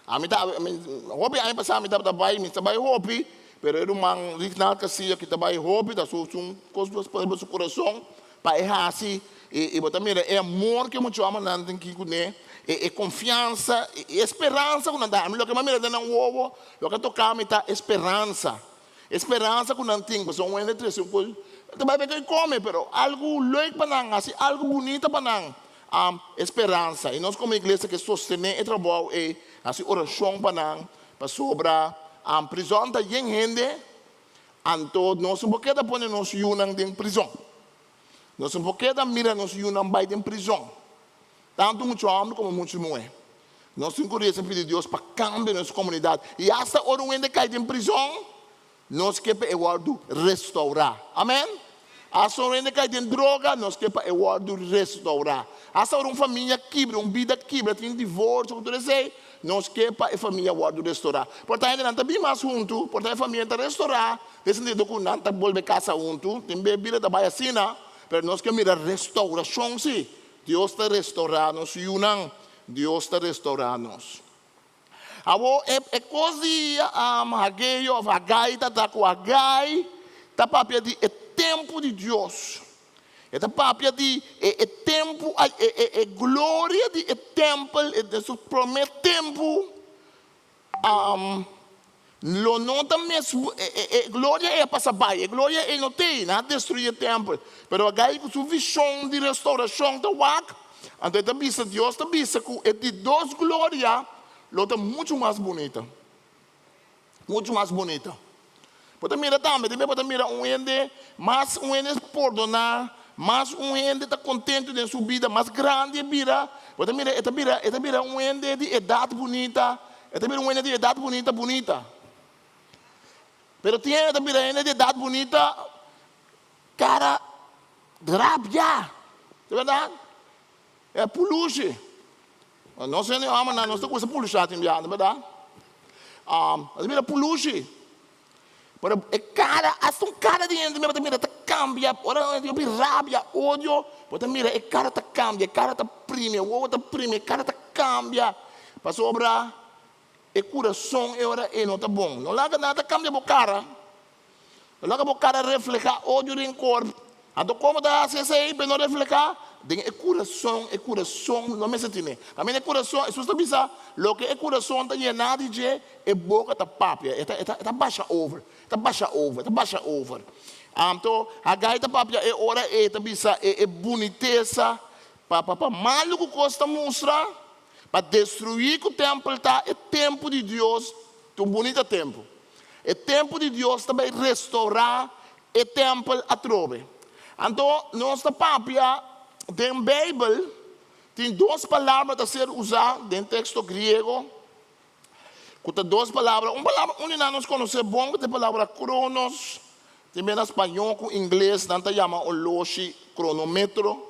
Ami ta, hopi aña pasá mi tabata bai, mi ta bai hopi, pero e ruman Rignald Castillo aki ta bai hopi, ta su un kos Dios pone riba su kurason pa e hasi, i bo ta mira e amor ku e mucha hòmbernan tin ki kuné, e konfiansa, e speransa ku nan ta. Ami loke mi a mira den nan wowo, loke a toka mi ta e speransa. E speransa ku nan tin, pasobra un hende trese un kos, ta bai beke kome, pero algu leuk pa nan, hasi algu bunita pa nan, e speransa. I nos komo iglesia ke sostené e trabou ei, hasi orashon pa nan, pasobra prizòn ta yen hende, anto nos no por keda pone nos yunan den prizòn. Nos no por keda mira nos yunan bai den prizòn. Tantu muchu hòmber komo muchu muhé. Nos tin ku resa pidi Dios pa kambia nos komunidat. I asta ora un hende kai den prizòn, nos ke pa e wòrdu restourá. Amèn? Asta ora un hende kai den droga, nos ke pa e wòrdu restourá. Asta ora un famia kibra, un bida kibra, tin divorsio ku tur esei, nos ke pa e famia wòrdu restourá. Por ta hendenan ta bin mas huntu, por ta e famia ta restourá, den sentido ku nan ta bolbe kasa huntu. Tin bes bida ta bai asina, pero nos ke mira restourashon sí. Dios ta restourá nos yunan. Dios ta restourá nos. Awor, e, e kos di Hageo òf Hagai ta ta ku Hagai ta papia di e tempu di Dios. E ta papia di e, e tempu, e, e, e gloria di e tèmpel, e, den su promé tempu. Lo no ta mes, e gloria ei a pasa bai, e gloria ei no t'ei, nan a destruí e tèmpel. Pero Hagai ku su vishon di restourashon ta wak, anto e ta bisa, Dios ta bisa ku e di dos gloria lo ta muchu mas bunita, muchu mas bunita. Bo ta mira tambe, tin bes bo ta mira un hende, mas un hende pordoná, mas un hende ta kontentu den su bida, mas grandi e bira, bo ta mira e ta bira, e ta bira un hende di edat bunita, e ta bira un hende di edat bunita bunita. Pero tin hende ta bira hende di edat bunita, kara rabia, ta bèrdat? E pulushi. Nos hende hòmbernan nos ta gusta pulusha tin biaha, no bèrdat? Nos ta mira pulushi. Pero e kara, asta un kara di hende bo ta mira ta kambia. Ora hende hopi rabia, odio, bo ta mira e kara ta kambia, e kara ta primi, e wowo ta primi, e kara ta kambia. Pasobra e kurason e ora ei no ta bon. No laga nada kambia bo kara. No laga bo kara reflehá odio, renkor. Anto kon bo ta hasi esei pa e no reflehá? Den e kurason, e kurason no mester tene. Pasobra e kurason, Hesus ta bisa, loke e kurason ta yená di dje, e boka ta papia, e ta, e ta, e ta basha over, e ta basha over, e ta basha over. Anto Hagai ta papia e ora ei ta bisa e e bunitesa pa pa pa malu ku kos ta mustra, pa destruí ku tèmpel ta e tempu di Dios Ta un bunita tempu. E tempu di Dios ta bai restourá e tèmpel atrobe. Anto nos ta papia den Beibel tin dos palabra ta ser usá den teksto griego ku ta dos palabra. Un palabra un di nan nos konosé bon ku ta e palabra kronos. Tin bia na spañó ku ingles nan ta yama oloshi kronometro.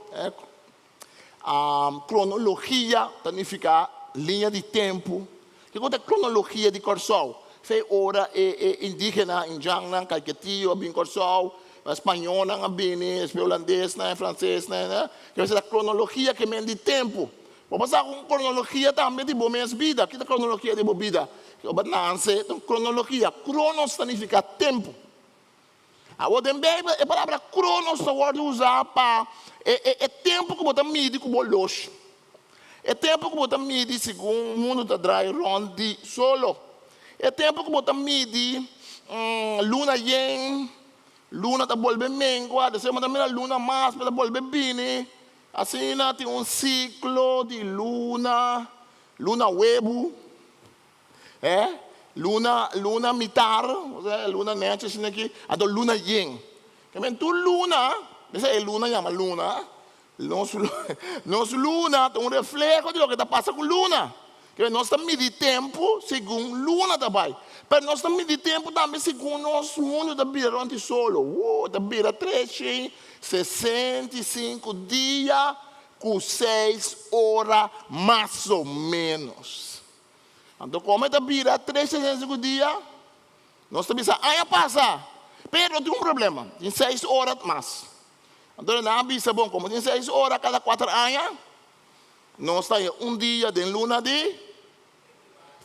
Kronologia ta nifiká liña di tempu. Kiko ta kronologia di Kòrsou? Fe ora e e indígena, indjannan, kaiketio a bin Kòrsou, e spañónan a bini, e holandesnan, e fransesnan, e ta kronologia ke men di tempu. Bo por sa ku un kronologia tambe di bo mes bida. Ki ta kronologia di bo bida? Bo a nanse ta un kronologia. Kronos ta nifiká tempu. Awor den Beibel e palabra kronos ta wòrdu usá pa e e e tempu ku bo ta midi ku bo loshi. E tempu ku bo ta midi segun mundu ta drai rònt di solo. E tempu ku bo ta midi luna yen, luna ta bolbe mengua, despues bo ta mira luna mas, bo ta bolbe bini. Asina tin un siklo di luna, luna webu. Eh, luna, luna mitar, osea luna nechi asina aki, anto luna yen. Ke men tur luna, esei e luna yama luna, nos nos luna ta un refleho di loke ta pasa ku luna. Ke men nos ta midi tempu segun luna ta bai, pero nos ta midi tempu tambe segun nos mundu ta bira rònt di solo. Woo, ta bira 365 dia ku seis ora mas o ménos. Anto como e ta bira 365 dia, nos ta bisa aña pasa, pero tin un problema, tin seis ora mas. Anto nan a bisa, bon, como tin seis ora cada cuater aña, nos ta haña un dia den luna di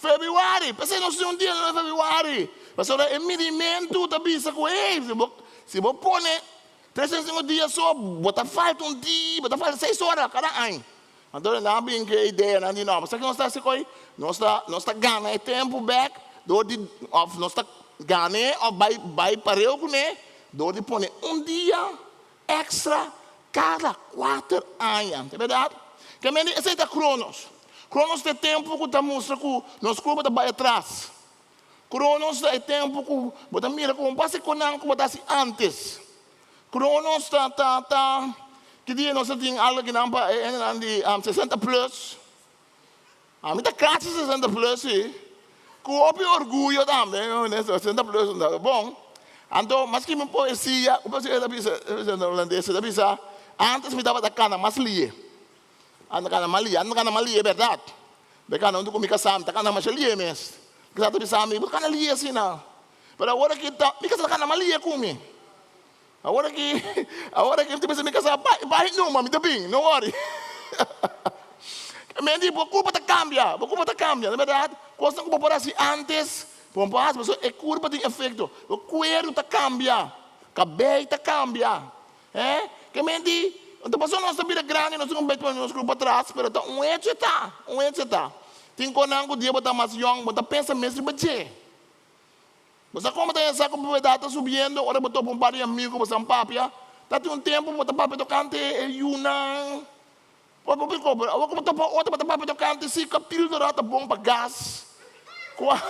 februari. P'esei nos tin un dia den luna di februari. Pasobra e midimentu ta bisa cu, hey, si bo pone 365 dia so, bo ta falta un dia, bo ta falta seis ora cada aña. Anto nan a bin ku e idea, nan di, No, sa ki nos ta hasi ko'i? Nos ta, nos ta gana e tempu bèk dor di, òf nos ta gan'é òf bai, bai pareu kuné dor di pone un dia èkstra kada kuater aña. Ta bèrdat? Ke mende esei ta Kronos. Kronos ta e tempu ku ta mustra ku nos kurpa ta bai atras. Kronos ta e tempu ku bo ta mira ku bo pasa e konan ku bo ta hasi ántes. Kronos ta ta ta ki dia nos a tin algo akinan pa e hendenan di 60 plus? Ami ta kasi 60 plus si. Ku hopi orguyo tambe, 60 plus ta bon. Anto maske mi poesia, un poesia ta bisa, na hulandes, ta bisa, antes mi tabata kana mas lie. Anda kana mas lie, anda kana mas lie bèrdat. Mi kana huntu ku mi kasá, mi ta kana masha lie mes. Mi kasá ta bisa mi, bo ta kana lie asina? Pero awor aki ta, mi kasá ta kana mas lie ku mi. Awor aki, awor aki mi ta bisa mi kasá, bai, bai numa, mi ta bin, no worry. Men di, bo kurpa ta kambia, bo kurpa ta kambia, no bèrdat? Kosnan ku bo por hasi ántes, bo no por hasi pasobra e kurpa tin efekto. Bo kueru ta kambia, kabei ta kambia. Eh, ke men di, ta pasobra nos ta bira grandi, nos ta kumbe pone nos kurpa atras, pero ta un hecho e ta, un hecho e ta. Tin konan ku dia bo ta mas yòn, bo ta pensa mes riba dje. Bo sa kon bo ta hesa ku bo edat ta subiendo ora bo topa un par di amigu bo san papia? Ta tin un tempu bo ta papia tokante e yunan. Bo bo por awor ku bo topa otro bo ta papia tokante si ku píldora ta bon pa gas. Kua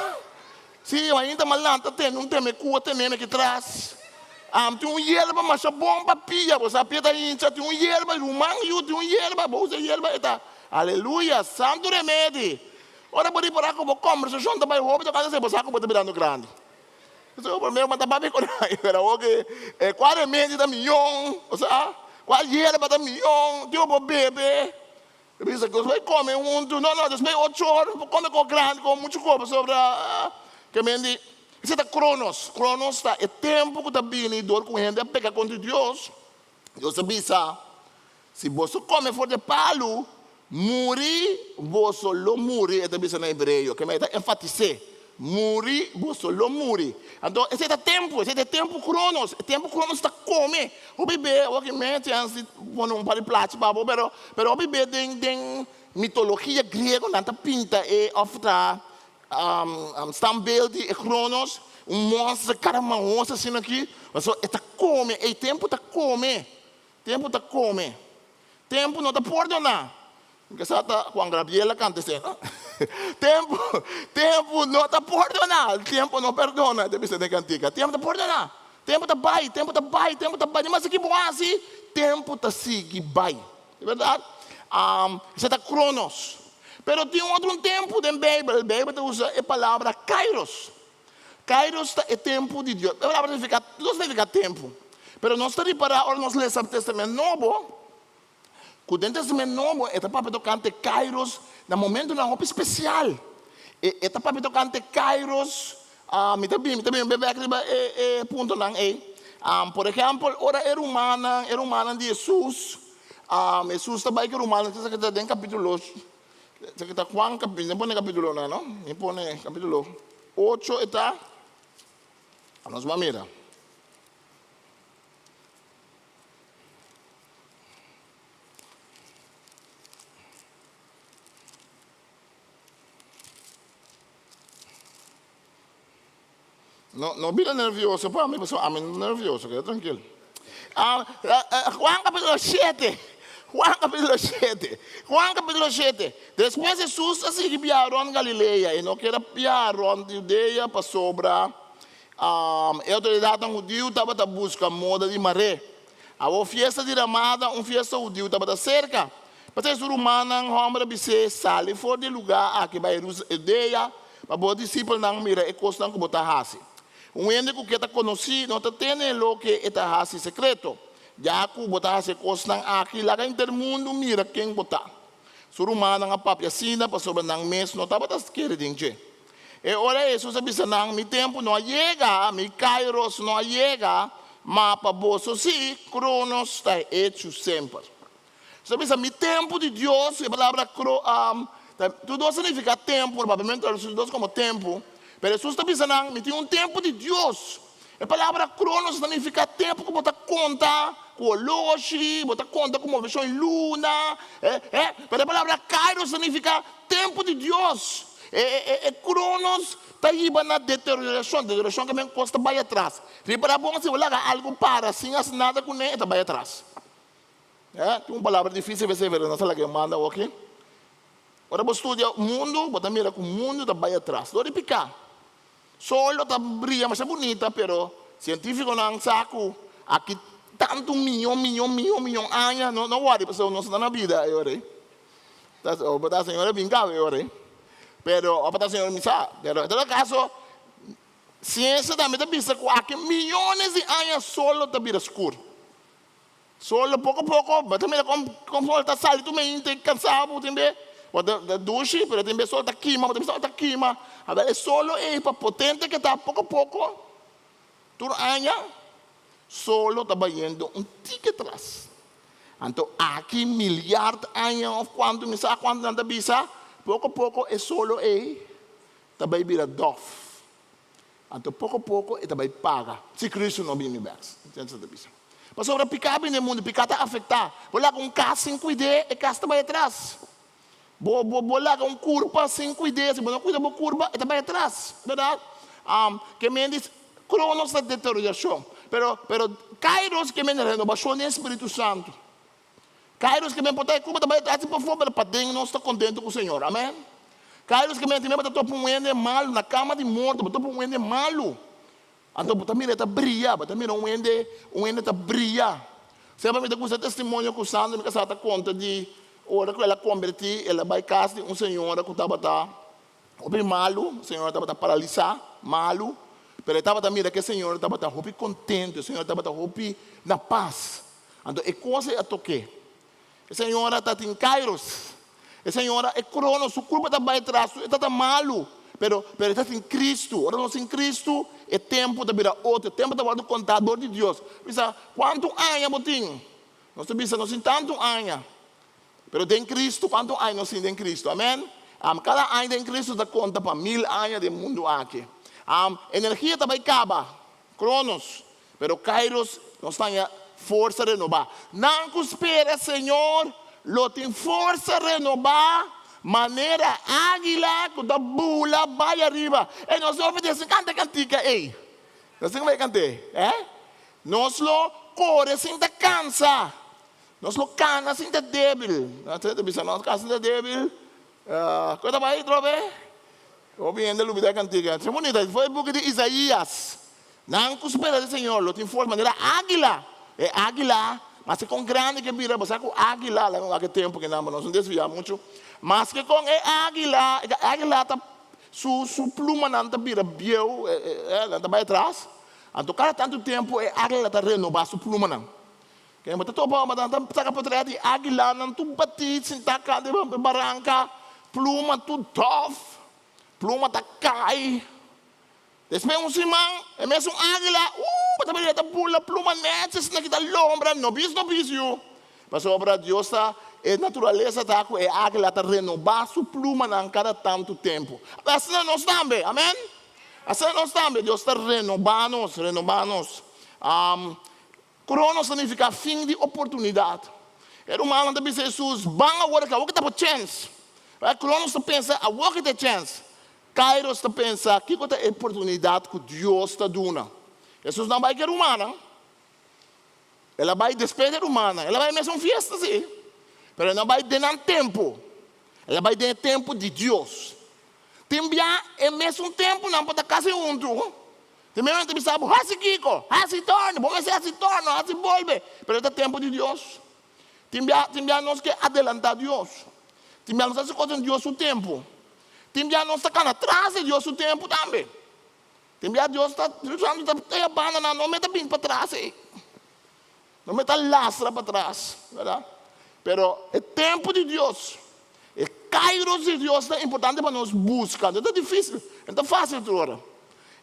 si ainda mi a lanta tene un teme kua tene mi aki tras. Tin un yerba masha bon pa pia, bo sa pia ta hincha, tin un yerba, ruman yu tin un yerba, bo usa e yerba e ta aleluya, santu remedi. Ora bo ripará ku bo kòmbersashon ta bai hopi tokante esei, bo sa ku bo ta birando grandi. Pasobra promé bo ta papia ku nan, pero awor ku e kua remedi ta mion, osea, kua yerba ta mion, tin bo por bebe. Bo bisa ku bai kome huntu, no, no, despues ocho ora bo por kome kos grandi, kome muchu kos, pasobra ke men di, esei ta kronos. Kronos ta e tempu ku ta bini dor ku hende a peka kontra Dios. Dios a bisa, Si boso kome for di e palu, muri boso lo muri, e ta bisa na hebreo, kema e ta enfatis'é, muri boso lo muri. Anto esei ta tempu, esei ta e tempu kronos, e tempu kronos ta kome. Hopi be, awor ki mi chèns di pone un par di plachi pa bo, pero pero hopi be den den mitologia griego nan ta pinta e òf ta Standbeeld di e Kronos, un monster kara mahos asina aki, pasobra e ta kome, ei tempu ta kome, tempu ta kome, tempu no ta pordoná. Mi ke sa ta Juan Gabriel a kanta esei, no? Tempu, tempu no ta pordoná, tempu no perdona, e ta bisa den kantika, tempu ta pordoná, tempu ta bai, tempu ta bai, tempu ta bai, di mas aki bo hasi, tempu ta sigui bai. E bèrdat? Esei ta Kronos. Pero tin otro un tempu den Beibel, Beibel ta usa e palabra kairos. Kairos ta e tempu di Dios. E palabra significa, no significa tempu. Pero nos ta ripará ora nos lesa Testament Nobo, ku den Testament Nobo e ta papia tokante kairos na momentunan hopi spesial. E e ta papia tokante kairos, mi ta bin, mi ta bin bèk riba e e puntonan ei. Por ehèmpel, ora e rumannan, e rumannan di Hesus, Hesus ta bai ku e rumannan, esaki ta den kapítulo, esaki ta Juan, mi no pone kapítulonan no, mi pone kapítulo ocho e ta, nos ban mira. No, no bira nervioso pa mi, pasobra ami no nervioso, keda trankil. Ah, Juan capítulo 7. Juan capítulo 7. Juan capítulo 7. Despues Jesús a sigui biaha rond Galilea. E no keda biaha rond Judea pasobra um, e autoridadnan hudiu tabata busca moda di mar'é. Awor fiesta di Ramada, un fiesta hudiu, tabata serka. P'esei su rumannan hòmber a bis'é, Sali for di e lugá aki bai Judea, pa bo disipelnan mira e kosnan ku bo ta hasi. Un hende ku ke ta konosí no ta tene loke e ta hasi sekreto. Ya ku bo ta hasi e kosnan aki, laga henter mundu mira ken bo ta. Su rumannan a papia asina pasobra nan mes no tabata kere den dje. E ora Hesus a bisa nan, Mi tempu no a yega, mi kairos no a yega, ma pa boso sí, kronos ta hechu semper. Hesus a bisa, Mi tempu di Dios, e palabra kro, tur dos ta nifiká tempu, probablemente tradusi tur dos komo tempu, pero Hesus ta bisa nan, Mi tin un tempu di Dios. E palabra kronos ta nifiká tempu ku bo ta konta ku oloshi, bo ta konta ku moveshon di luna, pero e palabra kairos ta nifiká tempu di Dios. E kronos ta hiba na deteriorashon, deteriorashon ke men kos ta bai atras. Ripará bon si bo laga algu para sin hasi nada kuné e ta bai atras. Tin un palabra difísil p'esei pero nos a laga e manda awoki. Ora bo studia mundu bo ta mira ku mundu ta bai atras dor di piká. Sol lo ta bria masha bunita pero cientificonan sa cu aki tanto miyon miyon miyon miyon aña no no worry pasobra nos ta na bida e ora ey ta o ta señor a bin caba e ora ey pero o ta señor mi sa pero en todo caso ciencia tambe ta bisa cu aki miyones di aña sol lo ta bira scur. Solo poko poko bo ta mira kon kon sol ta sali tur mente kansa bo tin be bo ta ta dushi pero tin be sol ta kima bo ta bisa sol ta kima awel e solo ei pa potente ke ta poko poko tur aña solo ta bayendo un tiki atras anto aki milyard aña of kuantu mi sa kuantu nan ta bisa poko poko e solo ei ta bai bira dof. Anto poko poko e ta bai paga si Cristo no bini bek. Entiende sa ta bisa? Pasobra piká bini den mundu, piká ta afektá. Bo laga un kas sin kuid'é, e kas ta bai atras. Bo bo bo laga un kurpa sin kuid'é, si bo no kuida bo kurpa e ta bai atras, bèrdat? Ke men di Kronos ta deteriorashon, pero pero Kairos ke men renobashon den Spiritu Santu. Kairos ke men por ta e kurpa ta bai atras di pafó, pero paden nos ta kontentu ku Señor, amen. Kairos ke men tin men bo ta topa un hende malu na kama di morto, bo topa un hende malu, Anto bo ta mira e ta bria, bo ta mira un hende, un hende ta bria. Semper mi ta gusta e testimonio ku Sandra mi kasá ta konta di ora ku el a kombertí, el a bai kas di un señora ku tabata hopi malu, señora tabata paralisá, malu, pero e tabata mira ku e señora tabata hopi kontentu, e señora tabata hopi na pas. Anto e kos ei a tok'é. E señora ta tin kairos. E señora e kronos, su kurpa ta bai tras, e ta ta malu, pero pero e ta tin Kristu. Ora nos tin Kristu, e tempu ta bira otro, e tempu ta wòrdu kontá dor di Dios. Bisa, kuantu aña bo tin? Nos ta bisa, nos tin tantu aña. Pero den Kristu, kuantu aña nos tin den Kristu? Amèn. Kada aña den Kristu ta konta pa mil aña den mundu aki. Energia ta bai kaba, kronos. Pero Kairos nos ta haña forsa renobá. Nan ku spera Señor lo tin forsa renobá manera águila ku ta bula bai ariba. Ey, nos lo obedesé kanta e kantika ey. Nos tin ku bai kant'é, eh? Nos lo kore sin ta kansa. Nos lo kana sin ta débil. Nos ta bisa nos kana sin ta débil. Ku ta bai atrobe? Hopi hende lubida e kantika. Esei bunita. Foi e buki di Isaías. Nan ku spera di Señor lo tin forsa manera águila. E águila, maske kon grandi ke bira, bo sa ku águila, laga wak e tempu kinan pa nos no desviá muchu, maske kon e águila, e águila ta, su su plumanan ta bira bieu, nan ta bai atras, anto kada tantu tempu e águila ta renobá su plumanan. Ken bo ta topa bo nan ta saka potret di águilanan tur batí sintá kant di baranka, pluma tur dòf, pluma ta kai. Despues un siman, e mesun águila, uh, bo ta mira ta bula pluma nètjes na kita lombra, no bis no bis yu. Pasobra Dios ta, e naturalesa ta ku e águila ta renobá su plumanan kada tantu tempu. Asina nos tambe, amèn? Asina nos tambe, Dios ta renobá nos, renobá nos. Kronos ta nifiká fin di oportunidat. E rumannan ta bisa Hesus, Ban awor aki, awor ki ta bo chèns. Kronos ta pensa, Awor ki ta e chèns. Kairos ta pensa, Kiko ta e oportunidat ku Dios ta duna? Hesus no a bai ku e rumannan. El a bai despues di e rumannan. El a bai mesun fiesta, sí, pero el no a bai den nan tempu. El a bai den e tempu di Dios. Tin bia e mesun tempunan por ta kasi huntu. Tin bia nan ta bisa bo, hasi kiko, hasi torno, bo mester hasi torno, hasi bolbe. Pero e ta tempu di Dios. Tin bia, tin bia nos ke adelantá Dios. Tin bia nos ta hasi kos den Dios su tempu. Tin bia nos ta kana tras di Dios su tempu tambe. Tin bia Dios ta, Spiritu Santu ta taya banda nan, no mester bin patras ei. No mester lastra patras, bèrdat? Pero e tempu di Dios, e kairos di Dios ta importante pa nos buska. No ta difísil, no ta fásil tur ora.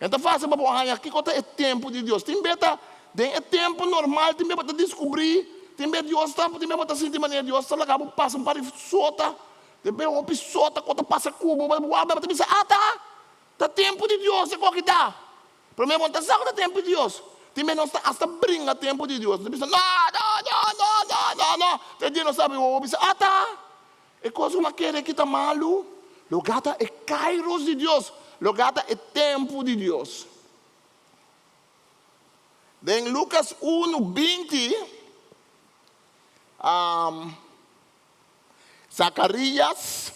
No ta fásil pa bo haña kiko ta e tempu di Dios. Tin bes ta den e tempu normal, tin bes bo ta diskubrí, tin bes Dios ta, tin bes bo ta sinti manera Dios ta laga bo pasa un par di sota, tin bes hopi sota ku ta pasa ku bo, bo ta bisa, ata, ta tempu di Dios e koki ta. Promé bo no ta sa ku ta tempu di Dios. Tin bes nos ta asta bringa tempu di Dios. Nos ta bisa, No, no, no, no, no, no, no. Te dia nos sabi wowo bisa, Ata! E kos ku mi a kere aki ta malu. Lugá ta e kairos di Dios. Lugá ta e tempu di Dios. Den Lukas unu, 20, Zakarias,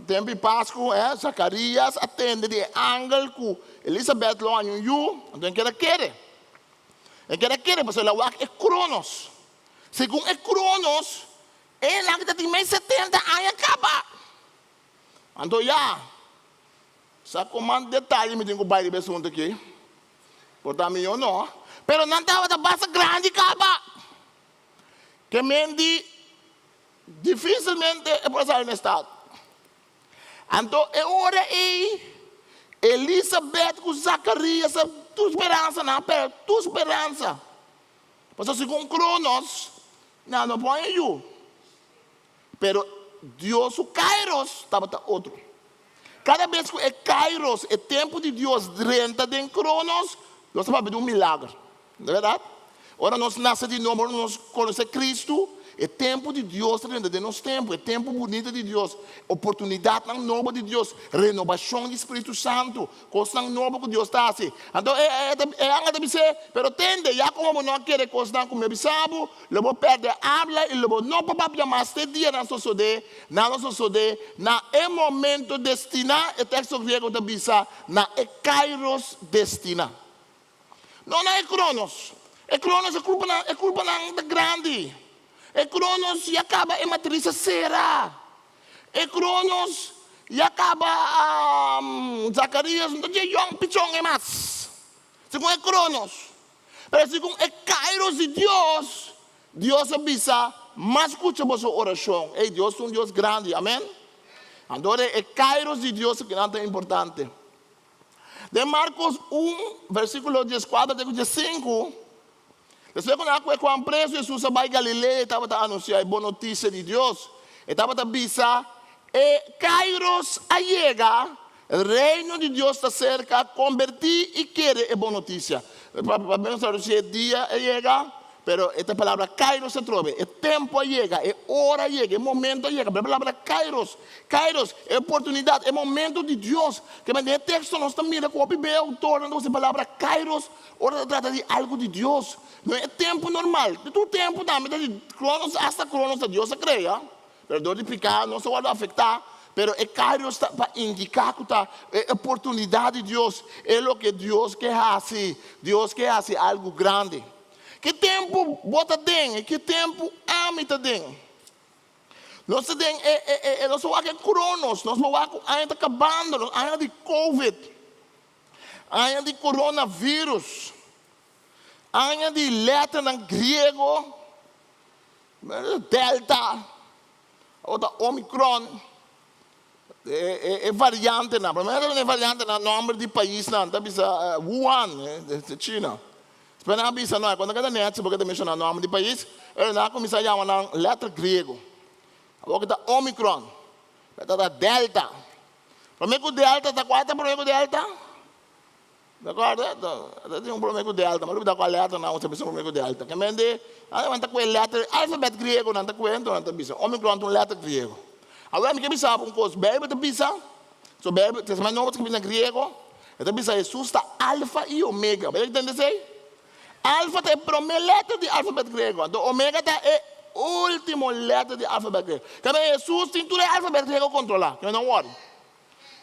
tempu di Pasku, eh, Zakarias a tende di e angel ku Elisabet lo haña un yu, anto e keda kere. E keda kere pasobra el a wak e kronos. Segun e kronos, e nan ta tin mei 70 aña kaba. Anto ya, sa koman detaye mi tin ku bai riba e asuntu aki? Por ta mihó no. Pero nan tabata basta grandi kaba. Ke men di dificilmente e por sali na estado. Anto e ora ei Elisabet ku Zakarias a tur speransa, nan a perde tur speransa. Pasobra segun Kronos nan no por haña yu. Pero Dios su kairos tabata otro. Kada bes ku e kairos, e tempu di Dios, drenta den Kronos, Dios ta papia di un milager. No ta bèrdat? Ora nos nase di nobo, ora nos konosé Kristu, e tempu di Dios ta drenta den nos tempu, e tempu bunita di Dios, oportunidatnan nobo di Dios, renobashon di Spiritu Santu, kosnan nobo ku Dios ta hasi. Anto e e angel ta bis'é, Pero tende, ya komo bo no a kere kosnan ku mi a bisa bo, lo bo pèrdè abla i lo bo no por papia mas te dia nan sosodé, nan lo sosodé na e momento destiná, e teksto griego ta bisa, na e kairos destiná. No na e Cronos. E Cronos e culpanan e culpanan ta grandi. E Cronos ya caba e matriz a cera. E Cronos ya caba Zacarias no ta dje yong pichon e mas. Segun e Cronos. Pero segun e Kairos di Dios, Dios a bisa, M'a scucha boso oracion. Ey, Dios ta un Dios grandi. Amen. Anto e Kairos di Dios kinan ta importante. Den Marcos un, versículo dieskuater te ku diesinku, Despues ku nan a kue Juan preso, Hesus a bai Galilea i tabata anunsiá e bon notisia di Dios. E tabata bisa, E kairos a yega, Reino di Dios ta serka, kombertí i kere e bon notisia. Pa menos tradusi e dia a yega, Pero e ta palabra kairos atrobe. E tempu a yega, e ora a yega, e momento a yega. Pero e palabra kairos, kairos, e oportunidat, e momento di Dios. Ke men den e teksto nos ta mira ku hopi be e outornan ta usa e palabra kairos ora ta trata di algu di Dios. No e tempu normal. Di tur tempu tambe ta di kronos, asta kronos ta Dios a krea. Pero dor di piká nos a wòrdu afektá. Pero e kairos ta pa indiká ku ta e oportunidat di Dios, e loke Dios ke hasi. Dios ke hasi algu grandi. Ki tempu bo ta den i ki tempu ami ta den? Nos ta den e e e nos a wak e kronos, nos a wak ku aña ta kabando, nos aña di covid, aña di coronavirus, aña di lèternan griego, delta, awor ta omicron. E variantenan, promé nan ta pone e variantenan nòmber di paisnan, ta bisa Wuhan, di China. Despues nan a bisa no, e konta kada nèchi bo ke ta menshoná nòmber di pais, pero nan a kuminsá yama nan lèter griego. Awor ke ta Omicron, ta ta Delta. Promé ku Delta ta kua ta promé ku Delta? Ta kòrda? Ta tin un promé ku Delta, mi a lubidá kua lèter nan usa pa bisa promé ku Delta. Ke men di, nan ta ku e lèter, alfabèt griego nan ta ku e, enton nan ta bisa Omicron ta un lèter griego. Awor mi ke bisa bo un kos, Beibel ta bisa, so Beibel, Testament Nobo ta skibí na griego, e ta bisa Hesus ta Alfa i Omega. Bo a tende esei? Alfa ta e promé lèter di alfabèt griego, anto Omega ta e último lèter di alfabèt griego. Ke men Hesus tin tur e alfabèt griego kontrolá, ke men no wòri.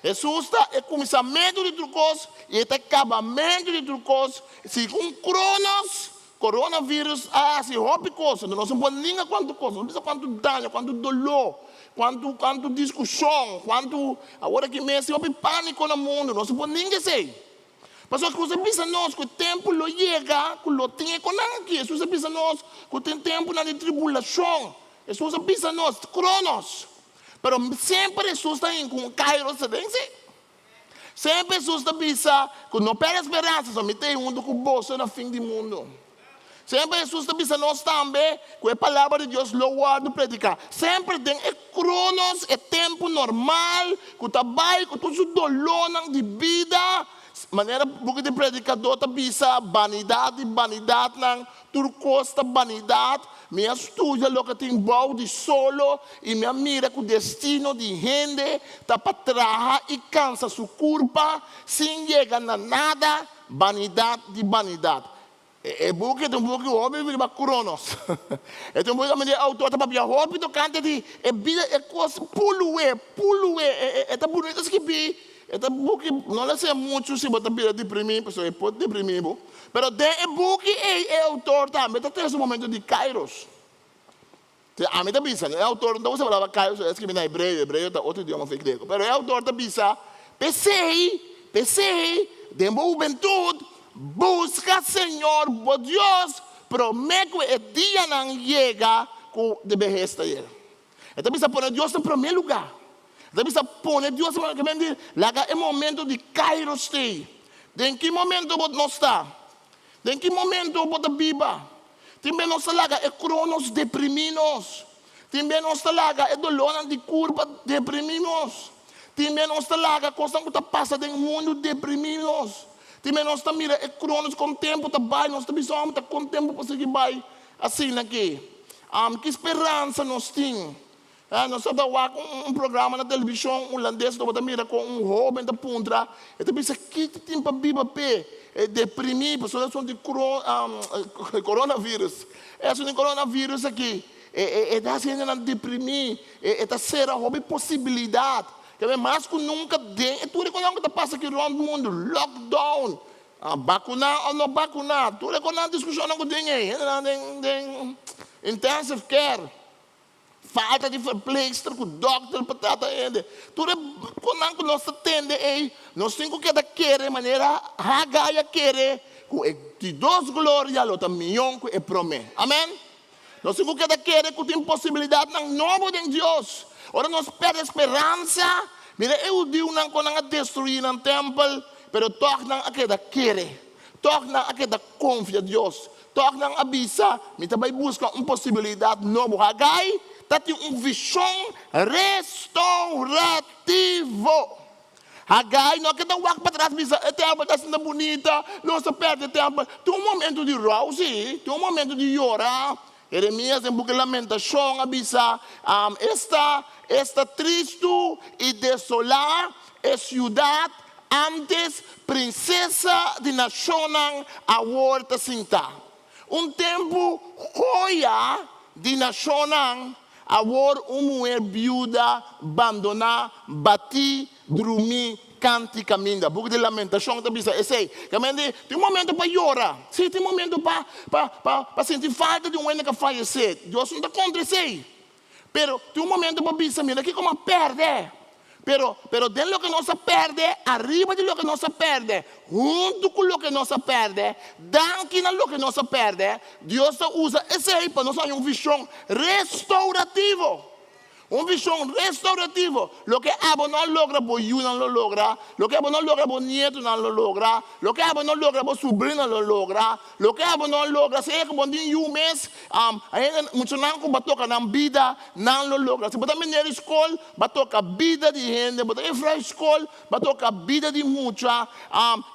Hesus ta e kuminsamentu di tur kos i e ta e kabamentu di tur kos. Segun Kronos, coronavirus a hasi hopi kos. Nos no por ninga kuantu kos, nos no bisa kuantu daño, kuantu doló, kuantu kuantu diskushon, kuantu awor aki mes tin hopi pániko na mundu. Nos no por ninga esei. Pasobra Hesus a bisa nos ku e tempu lo yega ku lo tin e konan aki. Hesus a bisa nos ku tin tempunan di tribulashon. Hesus a bisa nos, Kronos. Pero semper Hesus ta hin ku un kairos ta den si. Semper Hesus ta bisa ku no pèrdè speransa, so mi ta ei huntu ku boso na fin di mundu. Semper Hesus ta bisa nos tambe ku e palabra di Dios lo wòrdu prediká. Semper den e kronos, e tempu normal ku ta bai ku tur su dolónan di bida, manera buki di Predikadó ta bisa, banidat di banidatnan, Tur kos ta banidat. Mi a studia loke tin bou di solo i mi a mira ku destino di hende ta pa traha i kansa su kurpa sin yega na nada, banidat di banidat. E buki ta un buki hopi riba Kronos. E ta un buki kaminda e outor ta papia hopi tokante di e bida, e kos pulué, pulué. E ta bunita skibí. E ta buki, no lo hasié muchu si bo ta bira deprimí, pasobra e por deprimí bo. Pero den e buki ei e outor tambe ta trese un momento di kairos. Te ami ta bisa, e outor no ta usa e palabra kairos, el a skirbi na hebreo, hebreo ta otro idioma for griego. Pero e outor ta bisa, P'esei, p'esei, den bo hubentut, buska Señor bo Dios promé ku e dianan yega ku di behes ta yega. E ta bisa pone Dios na promé lugá. E ta bisa pone Dios na promé lugá. Laga e momento di kairos stay. Den ki momento bo nos ta? Den ki momento bo ta biba? Tin bes nos ta laga e kronos deprimí nos. Tin bes nos ta laga e dolónan di kurpa deprimí nos. Tin bes nos ta laga kosnan ku ta pasa den mundu deprimí nos. Tin bes nos ta mira e kronos kon tempu ta bai, nos ta bisa, Hòmber, ta kon tempu por sigui bai asina aki? Ki speransa nos tin? Nos tabata wak un programa na televishon hulandes, nos tabata mira kon un hóben ta puntra, e ta bisa ki ta tin pa biba p'e, e deprimí pasobra esun di coronavirus, esun di coronavirus aki e ta hasi hendenan deprimí, e ta sera hopi posibilidat. Kende mas ku nunka den e tur e konan ku ta pasa aki rònt mundu, lockdown, bakuná òf no bakuná, tur e konan diskushonnan ku tin ei, hendenan den intensive care, falta di verpleegster ku dòkter pa trata hende, tur e konan ku nos ta tende ei, nos tin ku keda kere manera Hagai a kere ku e di dos gloria lo ta mion ku e promé. Amen. Nos tin ku keda kere ku tin posibilidatnan nobo den Dios. Ora nos pèrdè speransa, mira e hudiunan kon nan a destruí nan tèmpel, pero tòg nan a keda kere. Tòg nan a keda konfia Dios. Tòg nan a bisa, Mi ta bai buska un posibilidat nobo. Hagai ta tin un vishon restourativo. Hagai no a keda wak patras bisa, E tèmpel ta asina bunita, nos a pèrdè e tèmpel. Tin un momentu di rou, sí, tin un momentu di yora. Jeremias den buki Lamentashon a bisa, Esta, esta tristu i desolá e siudat, ántes prinsesa di nashonnan, awor ta sintá. Un tempu joya di nashonnan, awor un muher biuda, bandoná, batí, drumí kanti kaminda. Buki di Lamentashon ta bisa esei. Kamente tin un momento pa yora. Sí, tin momento pa pa pa pa sinti falta di un hende ku a fayesé. Dios no ta kontra esei. Pero tin un momento pa bisa, mira kiko mi a pèrdè. Pero, pero den loke nos a pèrdè, ariba di loke nos a pèrdè, huntu ku loke nos a pèrdè, danki na loke nos a pèrdè, Dios ta usa esei pa nos haña un vishon restourativo. Un vishon restaurativo. Loke abo no a logra, bo yunan lo logra. Loke abo no a logra, bo nietunan lo logra. Loke abo no logra, bo subrinan lo logra. Loke abo no a logra, sea ku bo tin yu mes, hende, muchanan ku bo a toka nan bida, nan lo logra. Si bo ta meneer di skol, bo a toka bida di hende. Bo ta juffrouw di skol, bo a toka bida di mucha.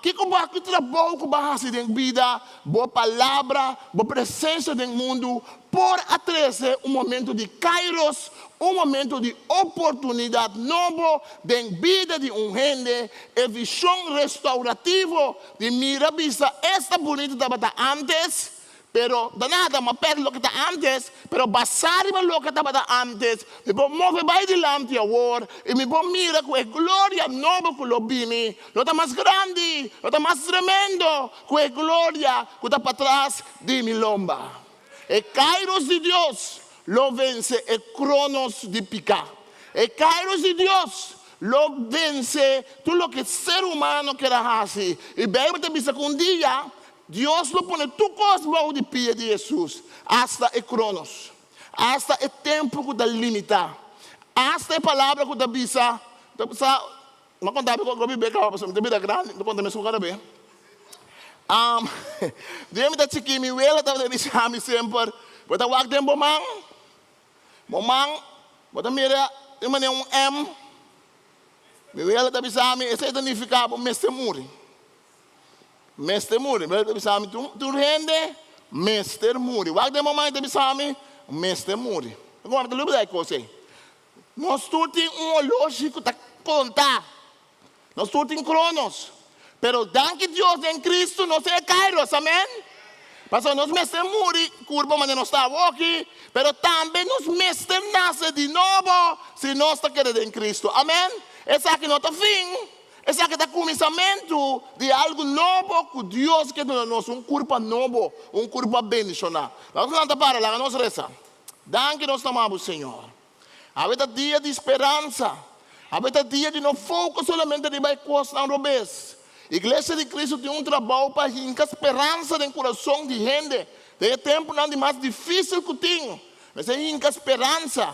Kiko bo a, ki trabou ku bo a hasi den bida, bo palabra, bo presensia den mundu por a trese un momento di kairos, un momento di oportunidat nobo den bida di un hende, e vishon restaurativo di mira bisa esta bunita tabata ántes, pero ta nada, m'a pèrdè loke ta ántes, pero basá riba loke tabata ántes, mi por move bai dilanti awor i mi por mira ku e gloria nobo ku lo bini lo ta mas grandi, lo ta mas tremendo ku e gloria ku ta patras di mi lomba. E kairos di Dios lo vense e kronos di piká. E kairos di Dios lo vense tur loke ser humano ker a hasi. I Beibel ta bisa ku un dia Dios lo pone tur kos bou di pia di Hesus, asta e kronos, asta e tempu ku ta limitá, asta e palabra ku ta bisa, sa, Mi a konta bo ku mi bira kaba pasobra mi ta bira grandi, mi ta konta mesun kada be. Dia mi ta chikí mi wela tabata bisa mi semper, bo ta wak den bo man, bo man bo ta mira tin manera un M. Mi wela ta bisa mi esei ta nifiká bo mester muri. Mester muri. Mi wela ta bisa mi tur hende mester muri. Wak den bo man i ta bisa mi mester muri. Mi ta lubida e kos ei. Nos tur tin un oloshi ku ta konta. Nos tur tin kronos. Pero danki Dios den Kristu nos tin e kairos. Amen. Pasobra nos mester muri kurpa manera nos ta awoki, pero tambe nos mester nase di nobo si nos ta kere den Kristu. Amen. Esaki no ta fin. Esaki ta kuminsamentu di algu nobo ku Dios ke duna nos, un kurpa nobo, un kurpa bendishoná. Laga nos lanta para, laga nos resa. Danki nos ta ama bo, Señor. Awe ta dia di speransa. Awe ta dia di no focus solamente riba e cosnan robes. Iglesia di Cristo tin un trabou pa hinca speransa den curason di hende den e temponan di mas dificil cu tin. Mester hinca speransa.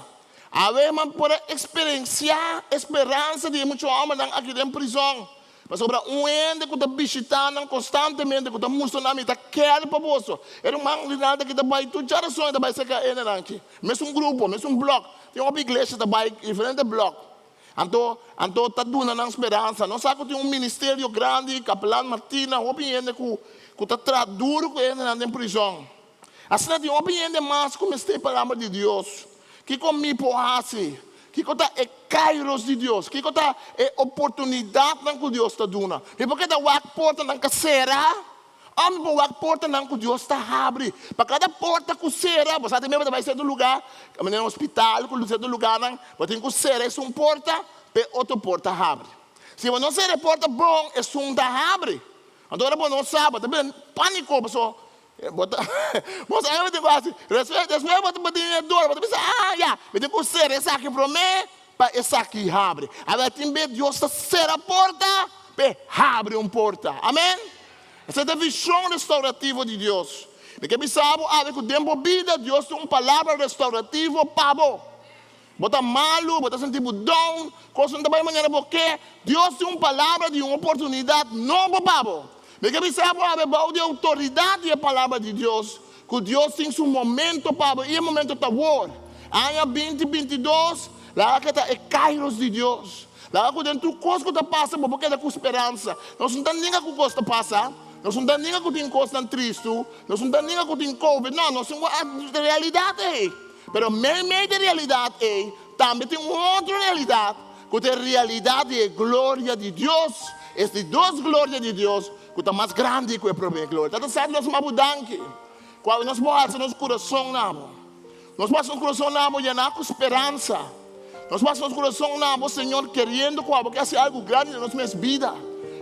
Awe man por a experiencia e speransa di e mucho hombernan aki den prison. Pasobra un hende ku ta bishitá nan konstantemente, ku ta mustra nan mi ta kèr pa boso. E ruman Rinaldo aki ta bai tur djarason e ta bai serka e hendenan aki. Mesun grupo, mesun blòk. Tin hopi iglesia ta bai diferente blòk. Anto, anto ta duna nan speransa. Nos sa ku tin un ministerio grandi, Kapelan Martina, hopi hende ku ku ta traha duru ku e hendenan den prizòn. Asina tin hopi hende mas ku mester e Palabra di Dios. Kiko mi por hasi? Kiko ta e kairos di Dios? Kiko ta e oportunidatnan ku Dios ta duna? Mi por keda wak portanan ka sera? Òf mi por wak portanan ku Dios ta habri? Pa kada porta ku sera, bo sa tin mester ta bai sierto lugá, manera hospital ku sierto lugánan, bo tin ku sera esun porta pa e otro porta habri. Si bo no sera e porta bon, esun ta habri. Anto ora bo no sa, bo ta bira pániko pasobra Bo ta, bo sa kiko bo tin ku hasi. Despues, despues bo ta bo tin e dor, bo ta bisa, ah, ya, mi tin ku sera esaki promé pa esaki habri. Awor tin bes Dios ta sera porta p'e habri un porta. Amen. Esei ta e vishon restaurativo di Dios. Mi ke bisa bo awe ku den bo bida Dios tin un palabra restaurativo pa bo. Bo ta malu, bo ta sinti bo down, kos no ta bai manera bo ke, Dios tin un palabra di un oportunidat nobo pa bo. Mi ke bisa bo awe bou di outoridat di e palabra di Dios ku Dios tin su momento pa bo i e momento ta awor. Aña binti 22, laga ke ta e kairos di Dios. Laga ku den tur kos ku ta pasa bo por keda ku speransa. Nos no ta ninga ku kos ta pasa, nos no ta ninga ku tin kosnan tristu, nos no ta ninga ku tin covid, no, nos tin ku realidat ei. Pero meimei di e realidat ei tambe tin un otro realidat ku ta e realidat di e gloria di Dios, es di dos gloria di Dios ku ta mas grandi ku e promé gloria. Tata Santu, nos m'a bo danki ku awe nos por hasi nos kurason na bo. Nos por hasi nos kurason na bo yená ku speransa. Nos por hasi nos kurason na bo, Señor, keriendo ku abo ke hasi algu grandi den nos mes bida.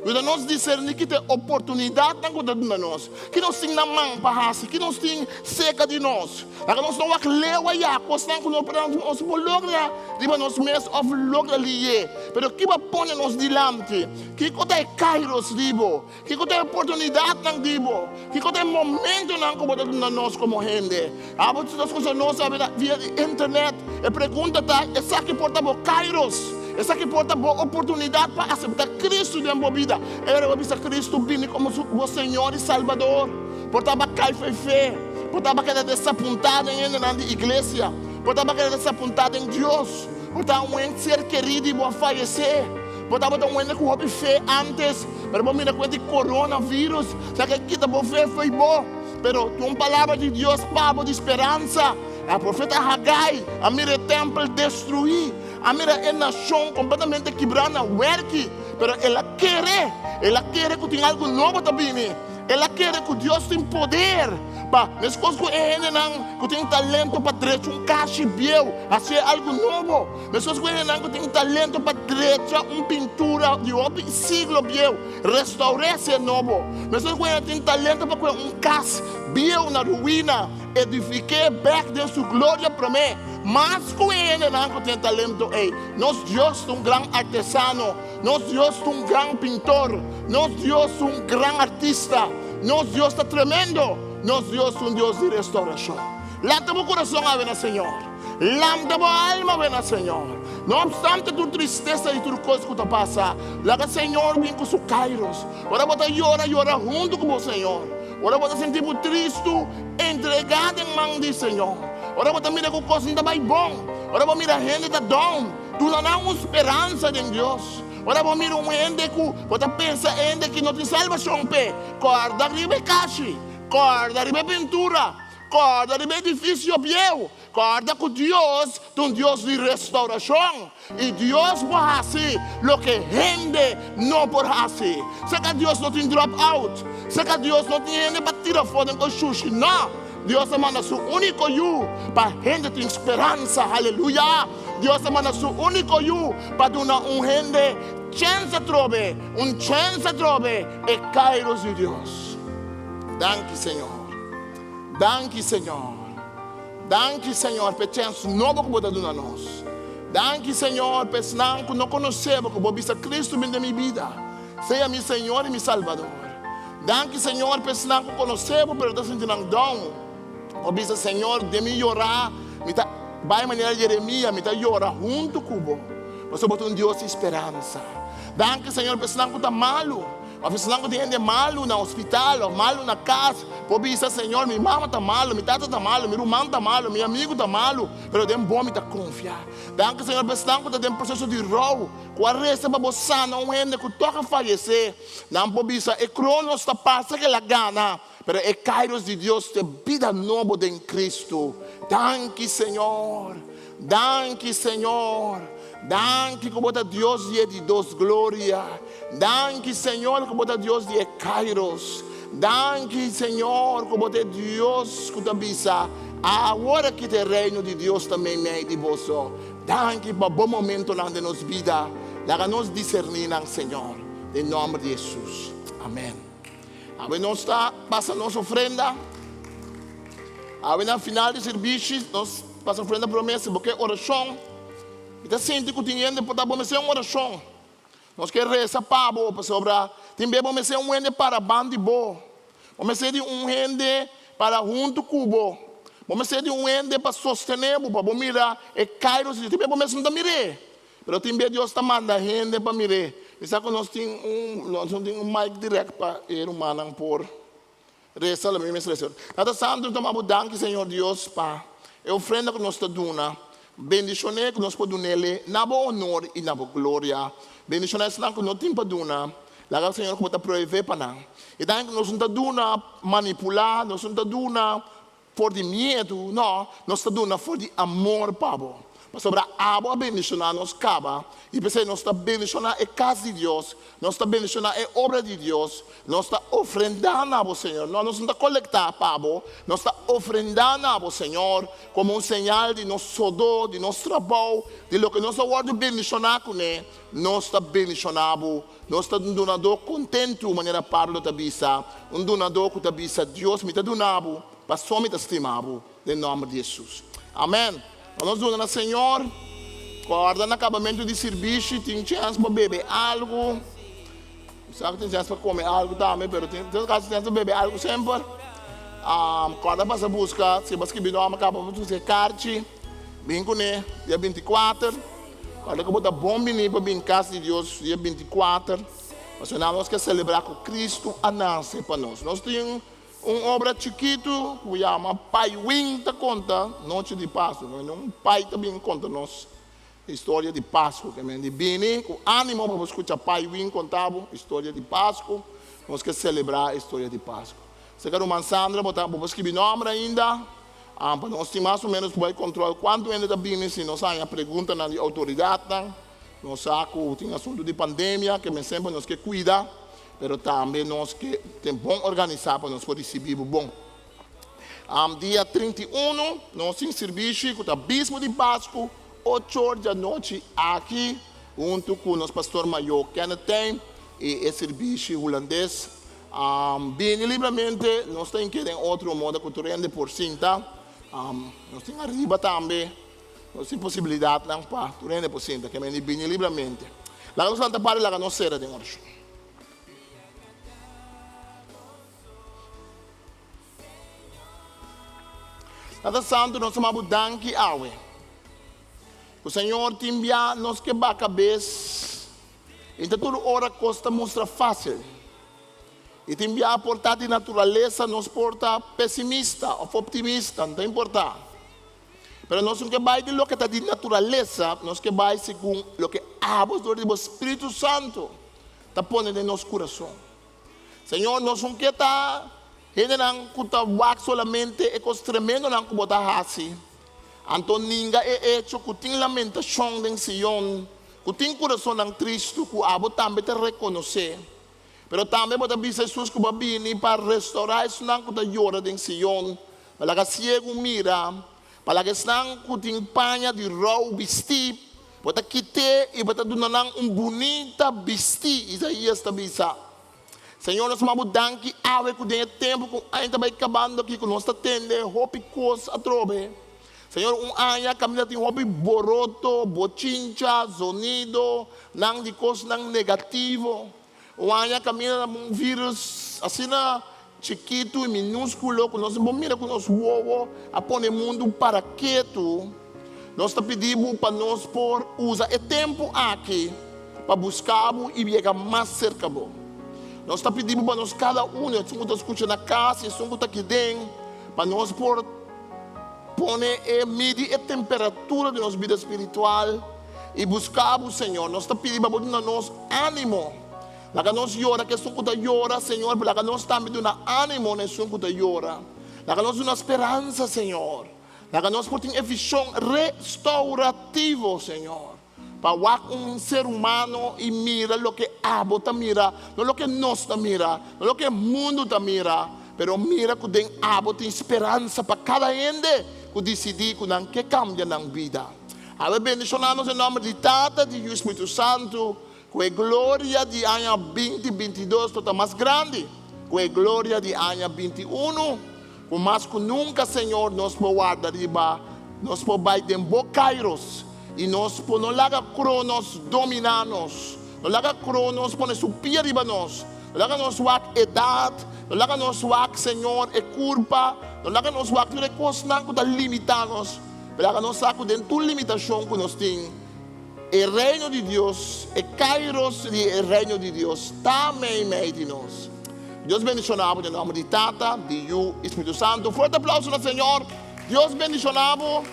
Yuda nos diserní ki ta e oportunidatnan ku ta duna nos, ki nos tin na man pa hasi, ki nos tin serka di nos. Laga nos no wak leu ayá kosnan ku no por nos por logra riba nos mes òf logra lié. Pero ki bo a pone nos dilanti? Kiko ta e kairos di bo? Kiko ta e oportunidatnan di bo? Kiko ta e momentonan ku bo ta duna nos komo hende? Abo ta skucha nos awe via di internet. E pregunta ta, esaki por ta bo kairos? Esaki por ta bo oportunidat pa aseptá Kristu den bo bida? E ora bo bisa Kristu bini komo bo Señor i Salbador, por ta bo a kai fo'i fe, por ta bo a keda desapuntá den hendenan di iglesia, por ta bo a keda desapuntá den Dios, por ta un hende ser kerí di bo a fayesé, por ta bo ta un hende ku hopi fe ántes, pero bo mira ku e di coronavirus sa ke kita bo fe fo'i bo. Pero tin un palabra di Dios pa bo di speransa. E profeta Hagai a mira e tèmpel destruí, a mira e nashon kompletamente kibrá na wèrki, pero el a kere, el a kere ku tin algu nobo ta bini. El a kere ku Dios tin poder pa, meskos ku e hendenan ku tin talento pa drecha un kashi bieu, hasié algu nobo, meskos ku e hendenan ku tin talento pa drecha un pintura di hopi siglo bieu, restour'é hasié nobo, meskos ku e hende tin talento pa kue un kas bieu na ruina, Edifiké bèk den su gloria promé. Mas ku e hendenan ku tin e talento ei. Nos Dios ta un gran artesano. Nos Dios ta un gran pintor. Nos Dios ta un gran artista. Nos Dios ta tremendo. Nos Dios ta un Dios di restaurashon. Lanta bo kurason awe na Señor. Lanta bo alma awe na Señor. No opstante tur tristesa i tur kos ku ta pasa, laga Señor bin ku su kairos. Ora bo ta yora, yora huntu ku bo Señor. Ora bo ta sinti bo tristu, entregá den man di Señor. Ora bo ta mira ku kos no ta bai bon, ora bo mira hende ta down, duna nan un speransa den Dios. Ora bo mira un hende ku bo ta pensa e hende aki no tin salbashon p'e, kòrda riba e kashi, kòrda riba e pintura, kòrda riba e edifisio bieu, Kòrda ku Dios ta un Dios di restaurashon, i Dios por hasi loke hende no por hasi. Serka Dios no tin drop out. Serka Dios no tin hende pa tira afó den kos shushi. No! Dios a manda su úniko Yu pa hende tin speransa. Aleluya! Dios a manda su úniko Yu pa duna un hende chèns atrobe, un chèns atrobe, e kairos di Dios. Danki, Señor. Danki, Señor. Danki, Señor, pa e chèns nobo ku bo ta duna nos. Danki, Señor, pa esnan ku no konosé bo, ku bo bisa Kristu bin den mi bida, sea mi Señor i mi Salbador. Danki, Señor, pa esnan ku konosé bo pero ta sinti nan down. Bo bisa, Señor, den mi yorá mi ta bai manera Jeremia, mi ta yora huntu ku bo, pasobra bo ta un Dios di speransa. Danki, Señor, pa esnan ku ta malu. Òf esnan ku tin hende malu na hospital òf malu na kas por bisa, Señor, mi mama ta malu, mi tata ta malu, mi ruman ta malu, mi amigu ta malu, pero den bo mi ta konfia. Danki, Señor, pa esnan ku ta den proseso di rou, ku a resa pa bo sana un hende ku tòg a fayesé. Nan por bisa, E Kronos ta pasa ku el a gana, pero e Kairos di Dios ta e bida nobo den Kristu. Danki, Señor. Danki Señor, danki ku bo ta Dios di e di dos gloria. Danki Señor ku bo ta Dios di e Kairos. Danki Señor ku bo ta e Dios ku ta bisa, Awor aki ta e reino di Dios ta meimei di boso. Danki pa bo momentonan den nos bida. Laga nos diserní nan Señor, den nòmber di Hesus. Amen. Awe nos ta pasa nos ofrenda. Awe na final di sirbishi nos pasa ofrenda promé. Si bo ke orashon, mi ta sinti ku tin hende por ta bo mester un orashon. Nos ke resa pa bo pasobra tin bes bo mester un hende para ban di bo. Bo mester di un hende para huntu ku bo. Bo mester di un hende pa sostené bo, pa bo mira e kairos di Dios. Tin bes bo mes no ta mir'é. Pero tin bes Dios ta manda hende pa mir'é. Mi sa ku nos tin un, nos no tin un mic dirèkt pa e rumannan por resa, lo mi mes resa. Tata Santu, mi ta manda bo danki, Señor Dios, pa e ofrenda ku nos ta duna. Bendishon'é ku nos por dun'é na bo honor i na bo gloria. Bendishoná esnan ku no tin pa duna. Laga, Señor, ku bo ta proveé pa nan. I danki ku nos no ta duna manipulá, nos no ta duna For di miedu, no, nos ta duna for di amor pa bo. Pasobra abo a bendishoná nos kaba, i p'esei nos ta bendishoná e kas di Dios, nos ta bendishoná e obra di Dios, nos ta ofrendá na bo, Señor. No, nos no ta kolektá pa bo, nos ta ofrendá na bo, Señor, komo un señal di nos sodó, di nos trabou, di loke nos a wòrdu bendishoná kuné. Nos ta bendishoná bo. Nos ta un dunadó kontentu, manera Pablo ta bisa, un dunadó ku ta bisa, Dios, mi ta duna bo, pasobra mi ta stima bo, den nòmber di Hesus. Amèn. Ora nos duna na Señor, kòrda na kabamentu di sirbishi tin chèns pa bebe algu. Mi sa ku tin chèns pa kome algu tambe, pero tin todo kaso tin chèns pa bebe algu semper. Kòrda pasa buska, si bo a skibi nòmber kaba bo buska e karchi, bin kuné dia 24. Ora ku bo ta bon bini pa bin kas di Dios dia 24, pasobra nan nos ke selebrá ku Kristu a nase pa nos. Nos tin un obra chikitu ku yama Pai Win ta konta nochi di Pasku. Un pai ta bin konta nos historia di Pasku. Ke men di bini ku ánimo pa bo skucha Pai Win konta bo historia di Pasku. Nos ke selebrá historia di Pasku. Seka ruman Sandra bo ta bo por skibi nòmber ainda. Pa nos tin mas o menos bai control cuanto hende ta bini si nos haña preguntanan di autoridadnan. Nos sa cu tin asunto di pandemia ke men semper nos ke cuida, pero tambe nos ke tin bon organisa pa nos por ricibi bo bon. Dia 31 nos tin sirbishi cu ta bispo di Pascu ocho or di anochi aki hunto cu nos pastor mayor Kenneth Thein y e sirbishi Hulandes. Bini libramente, nos ta inkeda den otro moda ku tur hende por sinta. Nos tin ariba tambe, nos tin posibilidatnan pa tur hende por sinta. Ke mende bini libramente. Laga nos lanta para i laga nos sera den orashon. Tata Santu, nos ta manda bo danki awe. Ku Señor tin bia nos ke baka bes. I ta tur ora kos ta mustra fásil. I tin biaha por ta di naturalesa nos por ta pesimista òf optimista, no ta importá. Pero nos no ke bai di loke ta di naturalesa, nos ke bai segun loke abo dor di bo Spiritu Santu ta pone den nos kurason. Señor, nos no ke ta hendenan ku ta wak solamente e kos tremendonan ku bo ta hasi, anto ninga e echo ku tin lamentashon den Sion, Ku tin kurasonnan tristu ku abo tambe ta rekonosé. Pero tambe bo ta bisa Hesus ku bo a bini pa restourá esnan ku ta yora den Sion, pa laga siegu mira, pa laga esnan ku tin paña di rou bistí, bo ta kit'é i bo ta duna nan un bunita bistí, Isaías ta bisa. Señor, nos manda bo danki awe ku den e tempu ku un aña ta bai kabando aki ku nos ta tende hopi kos atrobe. Señor, un aña kaminda tin hopi boroto, bochincha, zonido, nan di kosnan negativo. Un aña kaminda na un virus asina chikitu i minúskulo ku nos no por mira ku nos wowo a pone mundu para ketu. Nos ta pidi bo pa nos por usa e tempu aki pa buska bo i yega mas serka bo. Nos ta pidi Bo pa nos kada uno, esun ku ta skucha na kas i esun ku ta aki den, pa nos por pone e midi e temperatura di nos bida spiritual i buska Bo, Señor. Nos ta pidi pa Bo duna nos ánimo. Laga nos yora ku esun ku ta yora, Señor, pero laga nos tambe duna ánimo na esun ku ta yora. Laga nos duna speransa, Señor. Laga nos por tin e vishon restaurativo, Señor, pa wak un ser humano i mira loke Abo ta mira, no loke nos ta mira, no loke mundu ta mira, pero mira ku den Abo tin speransa pa kada hende ku disidí ku nan ke kambia nan bida. Awe bendishoná nos den nòmber di Tata, di Yu i Spiritu Santu, ku e gloria di aña 2022 lo ta mas grandi ku e gloria di aña 21. Ku mas ku nunka, Señor, nos por warda riba, nos por bai den Bo kairos i nos por no laga Kronos dominá nos, no laga Kronos pone su pia riba nos, no laga nos wak edat, no laga nos wak, Señor, e kurpa, no laga nos wak tur e kosnan ku ta limitá nos, pero laga nos sa ku den tur limitashon ku nos tin, e Reino di Dios, e kairos di e Reino di Dios ta meimei di nos. Dios bendiciona bo den nomber di Tata, di Yu y Spiritu Santo. Fuerte aplauso na Señor. Dios bendiciona bo.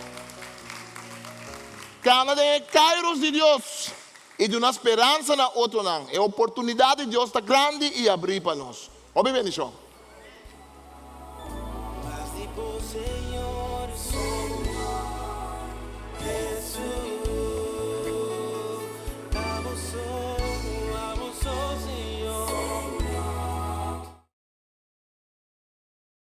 Cana den e kairos di Dios y duna speransa na otronan. E oportunidad di Dios ta grandi y abri pa nos. Hopi bendicion.